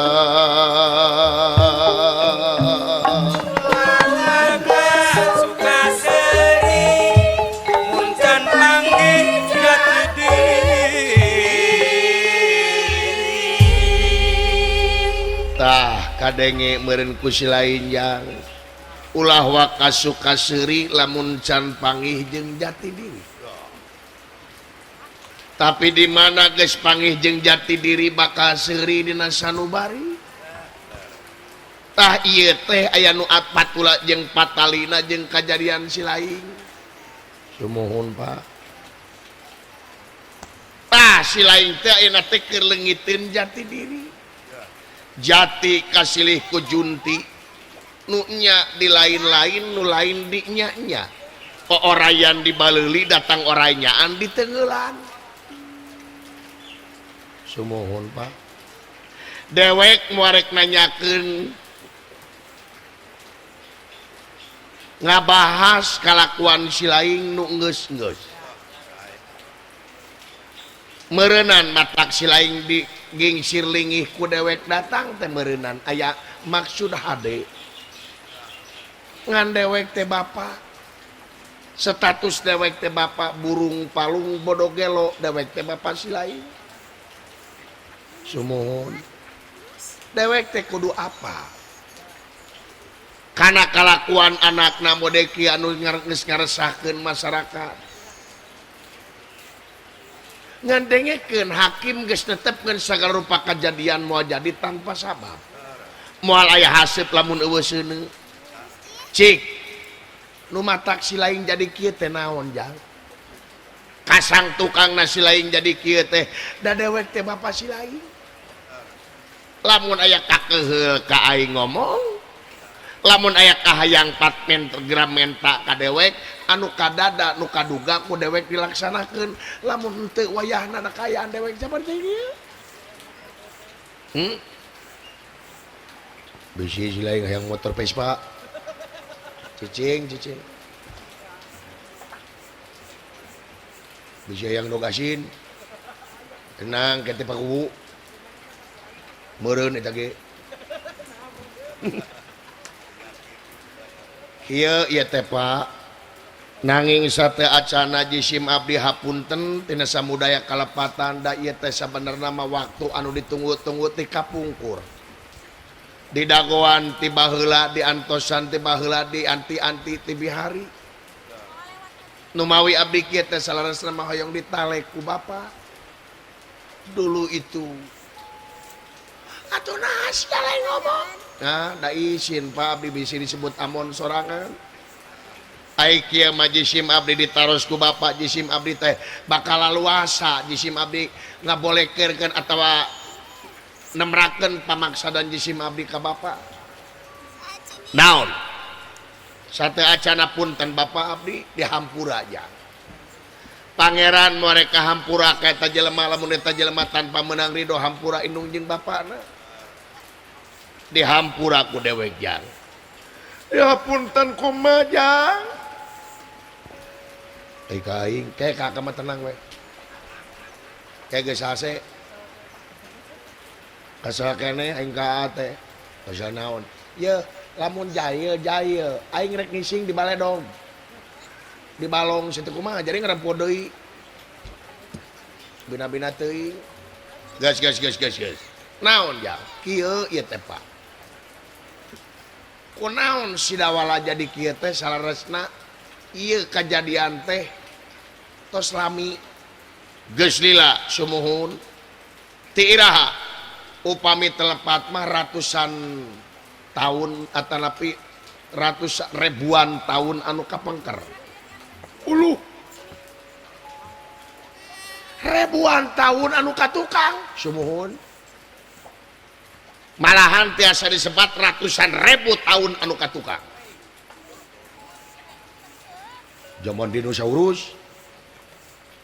tah kadenge meureun ku si lain yang ulah waka suka seuri lamun can panggih jeung jati diri. Tapi di mana geus panggih jeung jati diri bakal seuri dina sanubari. Tah ieu teh aya nu patula jeung patalina jeung kajadian si lain. Sumuhun Pak. Tah si lain teh ayeuna teh keur leungiteun jati diri. Jati kasilih ku junti nu nya di lain-lain nu lain di nya-nya. Oorayan di baleuli datang oranyaan di tenggelan. Sumuhun Pak. Dewek muarek nanyakeun ngabahas kalakuan si lain nu geus-geus. Meureunan matak si lain di gingsir lingih ku dewek datang teh meureunan aya maksud hade. Ngan dewek teh bapa, status dewek teh bapa burung palung bodo gelo dewek teh bapa si lain. Sumuhun. Dewek teh kudu apa? Kana kalakuan anakna modeki anu geus ngaresahkeun masyarakat. Ngandengekeun hakim geus netepkeun sagala rupa kajadian moal jadi tanpa sabab. Moal aya haseup lamun eueuh seuneu. Cik nu matak si lain jadi kieu teh naon jang? Kasang tukangna si lain jadi kieu teh da dewek teh bapa si lain. Lamun aya kakeheul ka aing ngomong, lamun aya kahayang 4 gram menta ka dewek anu kadada nu kaduga ku dewek dilaksanakeun, lamun henteu wayahna da kaayaan dewek saperti ieu. Bisi si lain hayang motor Vespa. Cicing cicing. Bisi hayang dog asin. Tenang kete pakuwu. Meureun eta ge. Kieu ieu teh Pak. Nanging sate acana jisim abdi hapunten tina samudaya kalepatan da ieu teh sabenerna mah waktu anu ditunggu-tunggu ti kapungkur. Di dagoan ti baheula, di antosan ti baheula, di anti-anti ti bihari. Numawi abdi kieu teh salaresna mah hoyong ditalek ku bapa. Dulu itu. Atuh naha sia lain ngomong. Nah, da isin Pak abdi bisi disebut amon sorangan. Ai kieu mah jisim abdi ditaros ku bapa, jisim abdi teh bakal laluasa, jisim abdi ngabolekeurkeun atawa nemrakeun pamaksadan jisim abdi ka bapa. Naon? Sate acana punten bapa abdi dihampura aja. Pangeran mereka hampura ka eta jelema lamun eta jelema tanpa meunang ridho hampura indung jeung bapana. Dihampura ku dewek jang. Ya punten kumaha jang? Eh ka aing, ke kakak mah tenang we. Ke geus hase. Kasal keneh aing ka teh. Kasal naon? Ye, lamun jahil jahil, aing rek ngising di baledog. Di balong situ kumaha jadi ngerempo deui. Bina-bina teuing. Gas gas gas gas gas. Naon jang? Kieu ieu teh Pak. Kunaon si dawala jadi kieu teh salaresna ieu kajadian teh tos lami geus lila sumuhun ti iraha upami telepat mah ratusan tahun atanapi ratus ribuan tahun anu kapengker. Uluh ribuan tahun anu katukang sumuhun, malahan tiasa disebat ratusan ribu tahun anu katukang zaman dinosaurus.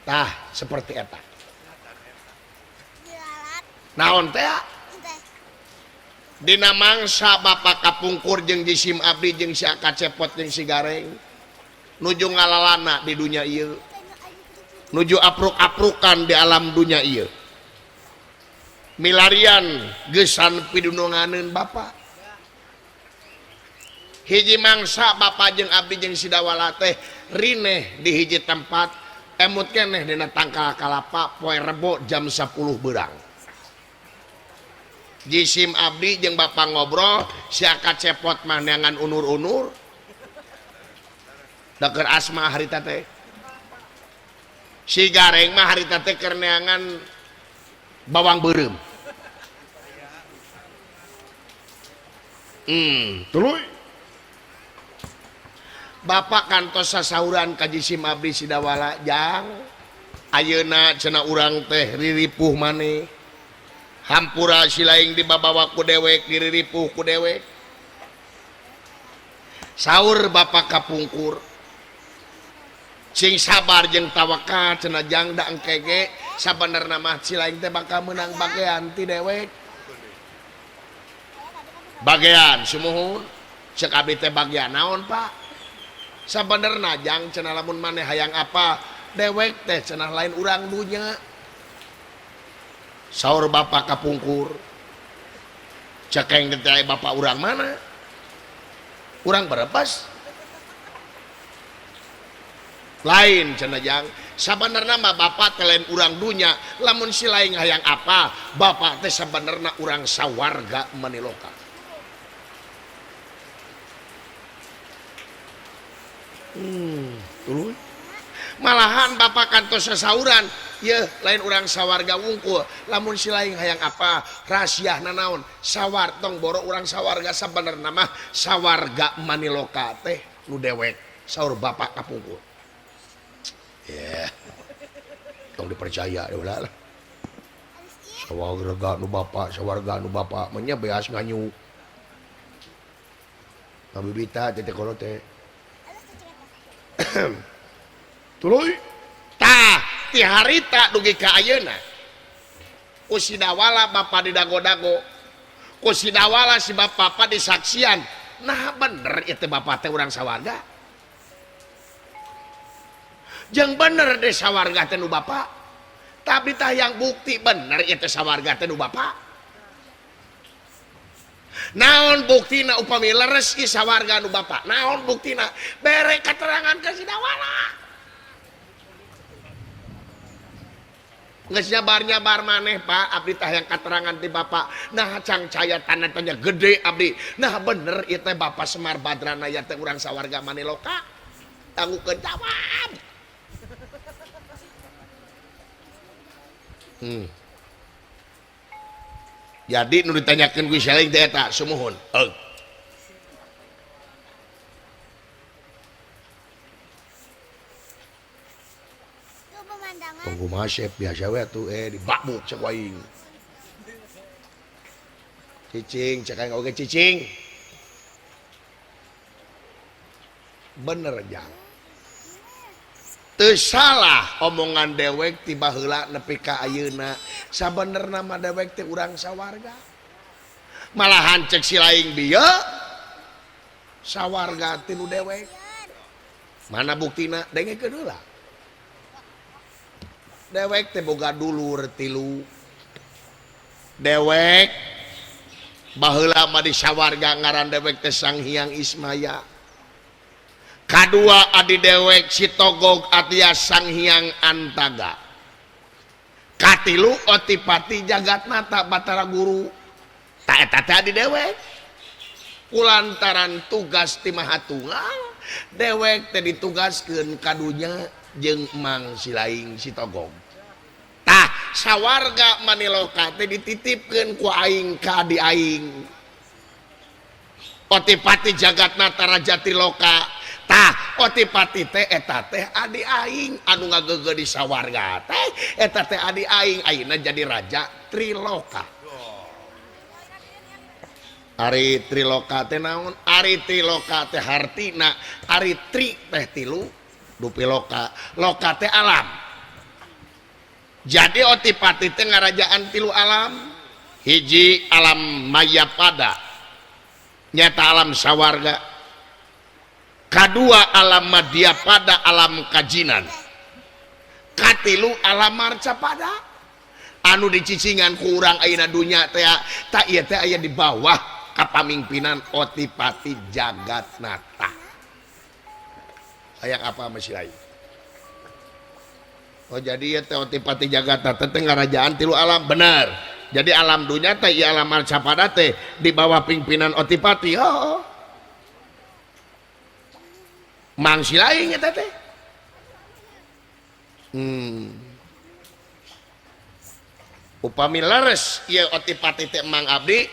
Tah seperti eta naon teh Dina mangsa Bapak kapungkur jeung jisim abdi jeung si Akacepot jeung si Gareng nuju ngalalana di dunia ieu, nuju apruk-aprukan di alam dunia ieu. Milarian gesan pidununganeun Bapak. Hiji mangsa Bapak jeung abdi jeung si Dawala teh rineh di hiji tempat emut keneh dina tangkal kalapa poe Rebo jam 10 beurang. Jisim abdi jeung Bapak ngobrol si Akacepot mah neangan unur-unur da keur asma harita teh. Si Gareng mah harita teh keur neangan bawang beureum. Tuluy Bapak kantos sasauran ka jisim abdi si Dawala jang ayeuna cenah urang teh riripuh maneh. Hampura silaing dibabawa ku dewek diriripuh ku dewek. Saur Bapak kapungkur sing sabar jeung tawakal cenah jang da engke ge sabenerna mah silaing teh bakal meunang bagean ti dewek. Bagean sumuhun ceuk abdi teh bagean naon Pak? Sabenerna jang cenah lamun maneh hayang apa dewek teh cenah lain urang dunya. Saur Bapak kapungkur cekeng teh Bapak urang mana? Urang Brebes. Lain cenah jang sabenerna mah Bapak teh lain urang dunya lamun si lain hayang apa Bapak teh sabenerna urang sawarga maniloka. Tuluy malahan Bapak kantos sasauran yeuh lain urang sawarga wungkul lamun si lain hayang apa rahasiana naon sawar tong boro urang sawarga sabenerna mah sawarga maniloka teh nu dewek saur Bapak kapungkur. Ya tong dipercaya ulah lah. Sawarga nu bapak, sawarga nu bapak menya beas nganyu. Ngabibita teh kolot teh. Tuluy tah ti harita dugi ka ayeuna ku si Dawala Bapak didago-dago ku si Dawala si Bapak disaksian nah bener ieu teh Bapak teh urang sawarga jeung bener deh sawarga teh nu Bapak tapi tah yang bukti bener ieu teh sawarga teh nu Bapak naon buktina upami leres ieu sawarga nu Bapak naon buktina bere keterangan ka si Dawala. Geus nyabar-nyabar maneh Pak abdi tah yang katerangan ti Bapak nah cangcaya tanda tanya gede abdi nah bener ieu teh Bapak Semar Badrana ya teh urang sawarga maniloka tanggukeun jawab. Jadi nu ditanyakeun ku saling teh eta sumuhun. Heug. Tunggu masep biasa we atuh dibakbuk cek aing. Cicing cek aing oge cicing. Bener jang. Teu salah omongan dewek ti baheula nepi ka ayeuna. Sabenerna mah dewek teh urang sawarga. Malahan cek si laing bieu sawarga ti nu dewek. Mana buktina dengekeun heula. Dewek teh boga dulur tilu. Dewek baheula mah di sawarga ngaran dewek teh Sang Hyang Ismaya. Kadua adi dewek si Togog alias Sang Hyang Antaga. Katilu Otipati Jagatnata Batara Guru. Ta eta teh adi dewek. Kulantaran tugas ti Mahatunggal, dewek teh ditugaskeun ka dunya jeung Mang Silaing si Togog. Tah sawarga maniloka teh dititipkeun ku aing ka adi aing. Otipati Jagatnata Raja Triloka. Tah Otipati teh eta teh adi aing anu ngageugeut di sawarga teh eta teh adi aing ayeuna jadi raja Triloka. Ari Triloka teh naon? Ari Triloka teh hartina ari tri teh tilu dupi loka, loka teh alam. Jadi Otipati teh ngarajaan tilu alam. Hiji alam Mayapada nyata alam sawarga. Kadua alam Madyapada alam kajinan. Katilu alam Marcapada anu dicicingan ku urang ayeuna dunya teh tak ieu teh aya di bawah kapamimpinan Otipati Jagatnata. Hayang apa masih lain? Oh jadi ya teh Otipati Jagatnata teh ngarajaan tilu alam bener. Jadi alam dunya teh ieu alam Marcapada teh di bawah pimpinan Otipati. Oh. Mang si lain eta teh. Upami leres ieu Otipati teh Mang abdi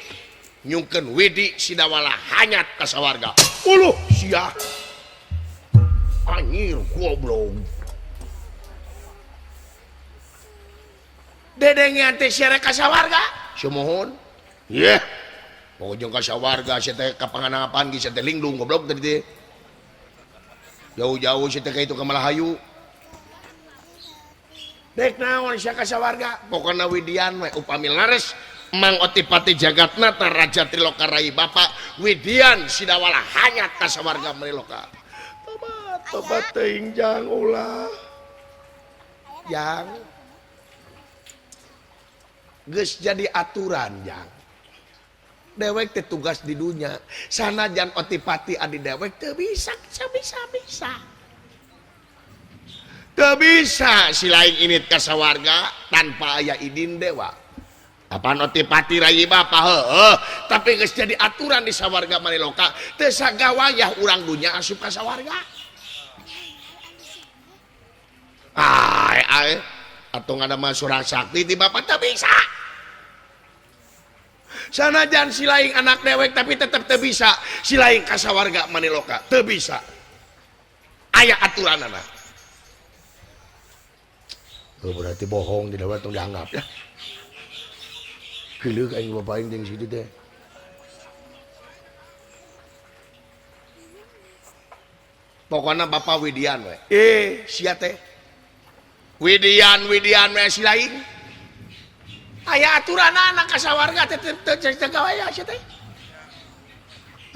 nyungkeun widi Sidawala hanyat ka sawarga. Uluh sia. Anjir goblok. Dedengean teh sia rek ka sawarga. Sumuhun. Yeh. Pokoknya ka sawarga sia teh kapanganangapan ge sia teh lingdung goblok tadi teh. Jauh-jauh sia teh ka itu ka Malahayu. Dek naon sia ka sawarga pokona widian we upami lares Mang Otipati Jagatnata Raja Triloka Rai Bapak widian Sidawala hanyat ka sawarga Mariloka. Tobat tobat teuing jang ulah. Jang geus jadi aturan jang. Dewek teh tugas di dunya sanajan Otipati adi dewek teu bisa bisa. Teu bisa si lain init ka sawarga tanpa aya idin dewa. Apaan Otipati rai bapa heueuh, tapi geus jadi aturan di sawarga Mariloka teu sagawayah urang dunya asup ka sawarga. Ai ai atuh ngada mah surah sakti ti bapa teu bisa. Sanajan si lain anak dewek tapi tetep teu bisa si lain ka sawarga Maniloka teu bisa. Aya aturanana. Oh, berarti bohong di dalam tong dianggap ya. Kieu aing bapak aing jeung situ teh. Pokona bapak widian we. Sia teh. Widian widian we si lain. Aya aturanana ka sawarga teh teu gawe sia teh.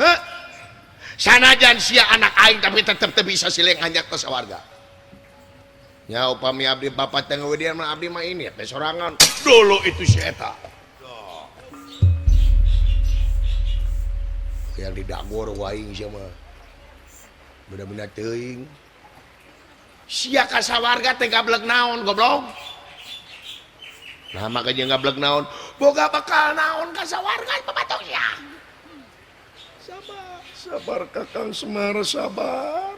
Heuh. Sanajan sia anak aing tapi tetep teu bisa sileng hanyat ka sawarga. Nya upami abdi bapak teh ngawidian mah abdi mah ini teh sorangan. Dulu itu si eta. Yang didagor waing sia mah. Bener-bener teuing. Sia ka sawarga teh gablek naon goblok. Nah maka jeung gablek naon? Boga bekal naon ka sawarga papatok sia. Sabar, sabar Kakang Semar, sabar.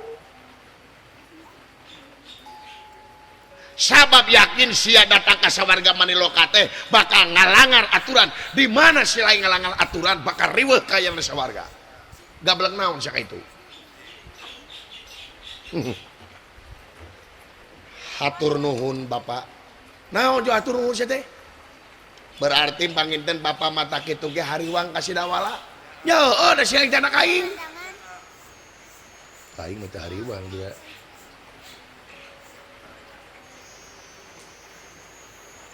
Sabab yakin sia datang ka sawarga Maniloka teh bakal ngalangar aturan. Di mana si lain ngalangar aturan bakal riweuh ka yang sawarga. Gablek naon sia ka itu. Hatur nuhun Bapak. Naon jo hatur nuhun sia teh? Berarti panginten Bapak mata kitu ge hariwang ka Sidawala. Ya heueuh da sia anak aing. Aing mah teu hariwang dia.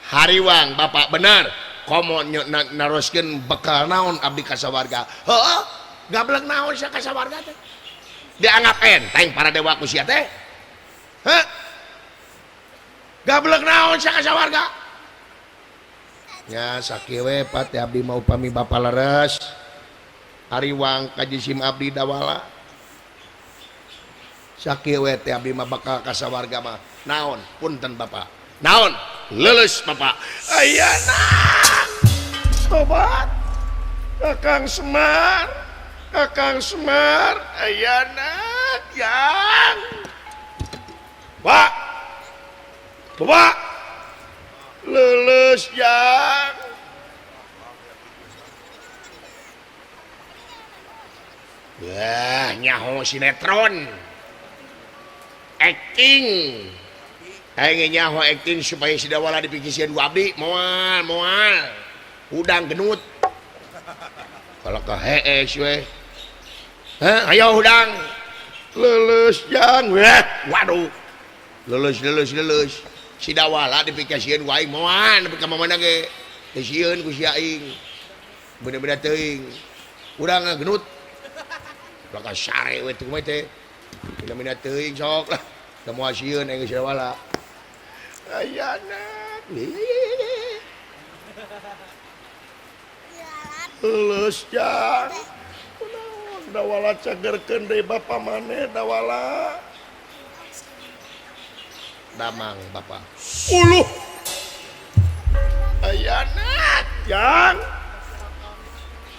Hariwang Bapak bener. Komo naroskeun bekal naon abdi ka sawarga. Heueuh, gablek naon sia ka sawarga teh? Dianggap enteng para dewa ku sia teh. Heuh. Gablek naon sia ka sawarga? Nya sakieu we Pak teh abdi mau upami Bapak leres. Hariwang ka jisim abdi dawala. Sakieu we teh abdi mah bakal ka sawarga mah. Naon punten Bapak. Naon? Lulus Bapak. Ayana. Tobat. Kakang Semar. Kakang Semar. Ayana. Yang. Pak. Bapak. Lulus yang. Wah, nyaho sinetron. Acting. Aing nyaho acting supaya Sidawala dipikirkeun ku abdi, moal moal. Hudang genut. Kalau ke hees we. Heh, ayo hudang. Lulus jang. Wah, waduh. Lulus lulus lulus. Sidawala dipikirkeun ku aing moal nepi ka mamana ge. Teu sieun ku si aing. Bener-bener teuing. Urang ngagenut. Bakal sare we teh kumaha teh. Bina-bina teuing sok lah. Da moal sieun aing geus dawala. Ayana. Leuleus jang. Kunaon dawala cagerkeun deui bapa maneh dawala. Damang bapa. Uluh. Ayana jang.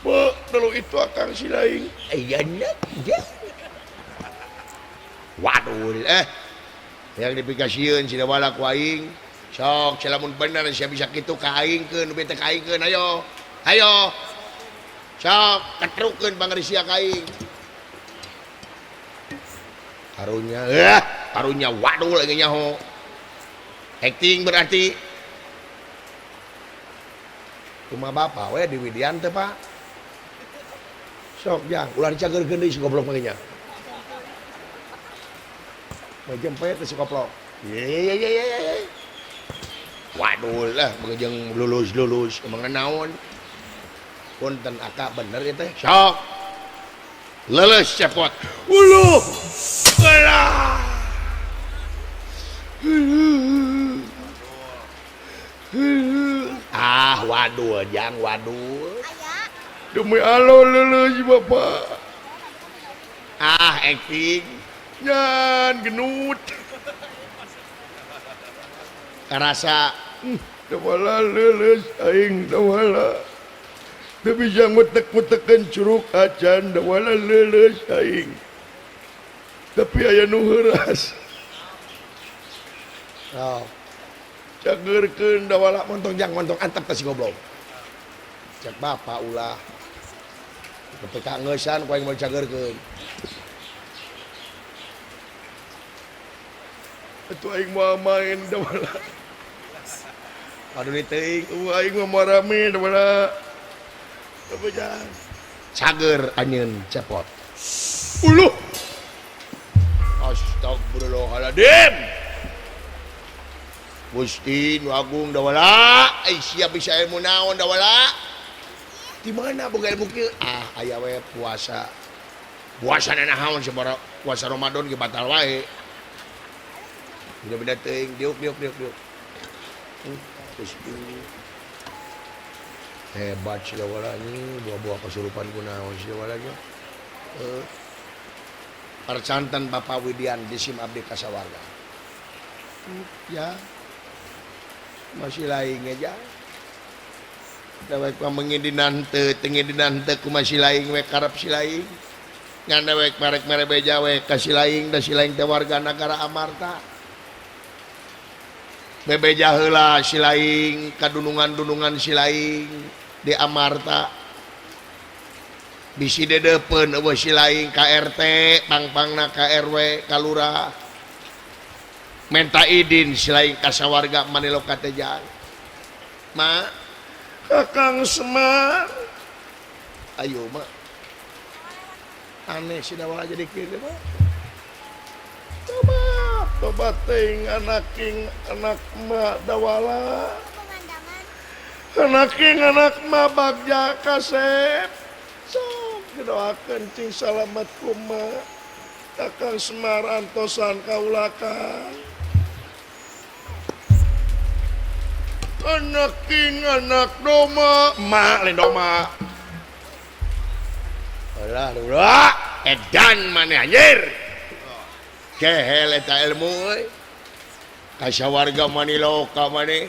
Be, dulu itu akang si laing. Ayana jang. Waduh yang dipikasieun si dawala ku aing. Sok lamun bener sia bisa kitu ka aingkeun nu bete ka aingkeun ayo. Ayo. Sok ketrukeun pangrisia ka aing. Karunya karunya waduh lagi nyaho. Acting berarti. Kumaha bapa we di Widian teh Pak. Sok jang ulah dicageurkeun deui si goblok mah nya. Jempet si koplok. Ye ye ye ye. Waduh lah jeung lulus-lulus emang naon. Punten akak bener ieu teh. Sok. Leuleus cepot. Uluh. Alah. Ah waduh jang waduh. Demi Allah leuleus bapak. Ah acting. Nyan genut. Karasa dawala leuleus aing dawala. Teu bisa ngutek-ngutekeun curug acan dawala leuleus aing. Tapi aya nu heuras. Oh. Cageurkeun dawala montong jang montong antep ka si goblok. Cek bapa ulah. Ketika ngeusan ku aing moal cageurkeun. Atuh aing moal main dawala. Aduh teuing, aing mah moal rame dawala. Apa jang? Cager anjeun cepot. Uluh. Astagfirullahaladzim. Gusti nu agung dawala, ai sia bisa ilmu naon dawala? Di mana boga ilmu kieu? Ah, aya we puasa. Puasa naon sabaraha puasa Ramadan ge batal wae. Beda-beda teuing, diuk diuk diuk diuk. Hebat si dawala ini, buah-buah kesurupan kunaon si dawala nya. Percanten Bapak Widian disim abdi kasawarga. Ya. Masih laing aja. Dawek mah mengidinan teu, teu ngidinan teu ku masih laing we karep si laing. Ngan dewek marek mere beja we ka si laing da si laing teh warga nagara Amarta. Bebeja heula si laing kadunungan-dunungan si laing di Amarta. Bisi dedepeun eueuh si laing ka RT, pangpangna ka RW, ka lurah. Menta idin si laing ka sawarga maniloka teh jang. Ma, Kakang Semar. Ayo ma. Aneh si dawala jadi kieu teh mah. Tobat, tobat ting anaking anak ma dawala. Anaking anak ma bagja kasep. Sok doakeun cing salamet kuma. Kakang Semar antosan kaulakan. Anaking anak doma, ma lain doma. Alah, ulah, edan maneh anjir. Kehel eta ilmu euy. Kasawarga maniloka maneh.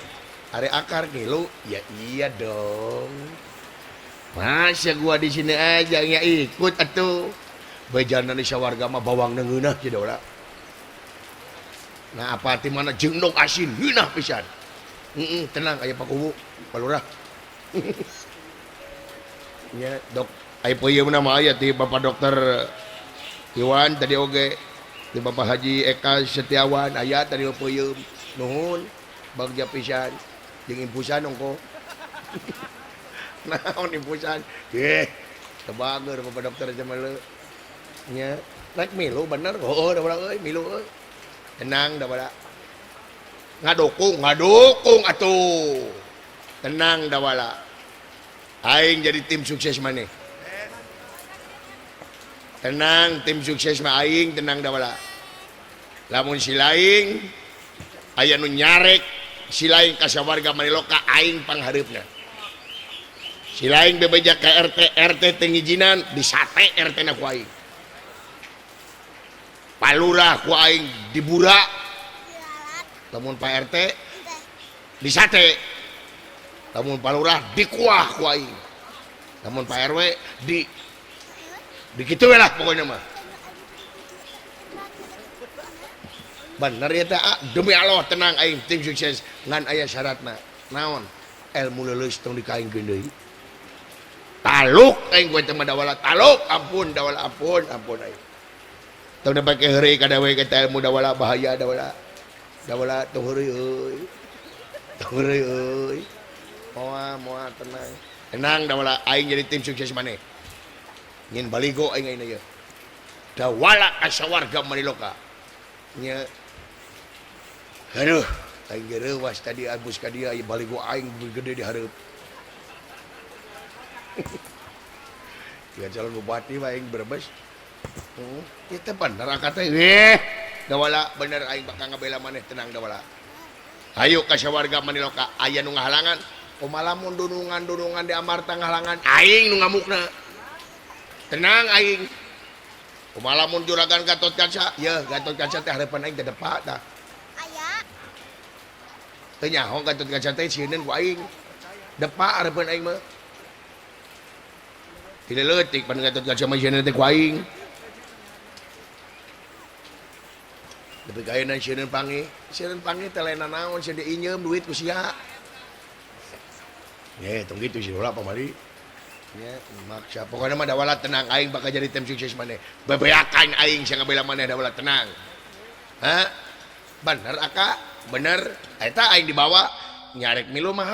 Ari akar ngilu, ya iya dong. Masa gua di sini aja nya ikut atuh. Bejana di sawarga mah bawang ngeunah kieu da. Nah apa ti mana jeung endog asin ngeunah pisan. Tenang aya Pak Kuwu, Pak Lurah. Nya dok aya peuyeumna mah aya ti Bapak Dokter Iwan tadi oge. Di Bapak Haji Eka Setiawan aya tadi peuyeum. Nuhun bagja pisan jeung impusan ongko. Naon impusan? Yeh, tebager Bapak Dokter jamal. Nya rek milu bener. Heueuh da urang euy milu euy. Tenang da pada. Ngadukung, ngadukung atuh. Tenang Dawala. Aing jadi tim sukses maneh. Tenang tim sukses mah aing tenang Dawala. Lamun si laing aya nu nyarek si laing ka sawarga Maniloka aing panghareupna. Si laing bebeja ka RT, RT teu ngijinan disate RT na ku aing. Palurah ku aing dibura. Lamun Pak RT disate. Lamun palurah dikuah ku aing. Lamun Pak RW di kitu we lah pokoknya mah. Bener ya teh, demi Allah tenang aing tim sukses ngan aya syaratna. Naon? Ilmu leuleus tong dikaingkeun deui. Taluk aing ku teh mah Dawala, taluk ampun Dawala ampun ampun aing. Tong dipake heureuy ka dawe ka ilmu Dawala bahaya Dawala. Dawala tong heureuy euy. Tong heureuy euy. Moal moal tenang. Tenang Dawala aing jadi tim sukses maneh. Nyin baligo aing ayeuna ieu. Dawala ka sawarga Maniloka. Nya. Aduh, aing gereuwas tadi abus ka dia ieu baligo aing gede di hareup. Ya calon bupati mah aing Brebes. Ieu teh bener akak teh. Dawala bener aing bakal ngabela maneh tenang Dawala. Hayu ka sawarga Maniloka aya nu ngahalangan. Kumaha lamun dunungan-dunungan di Amarta ngahalangan aing nu ngamukna. Tenang aing. Kumaha lamun juragan Gatot Kaca? Yeuh Gatot Kaca teh hareupan aing teh depak tah. Aya. Teu nyaho Gatot Kaca teh sieun ku aing. Depak hareupan aing mah. Tidak leutik pan Gatot Kaca mah sieun teh ku aing. Tapi kayeuna sieun panggih, sieun panggih teh lain naon sieun diinjeum duit ku sia. Ye, tong kitu si Lola pamali. Nya maksa pokoknya mah Dawala tenang aing bakal jadi tim sukses maneh. Bebeakan aing sia ngabela maneh Dawala tenang. Hah? Bener aka? Bener. Eta aing dibawa nyarek milu mah.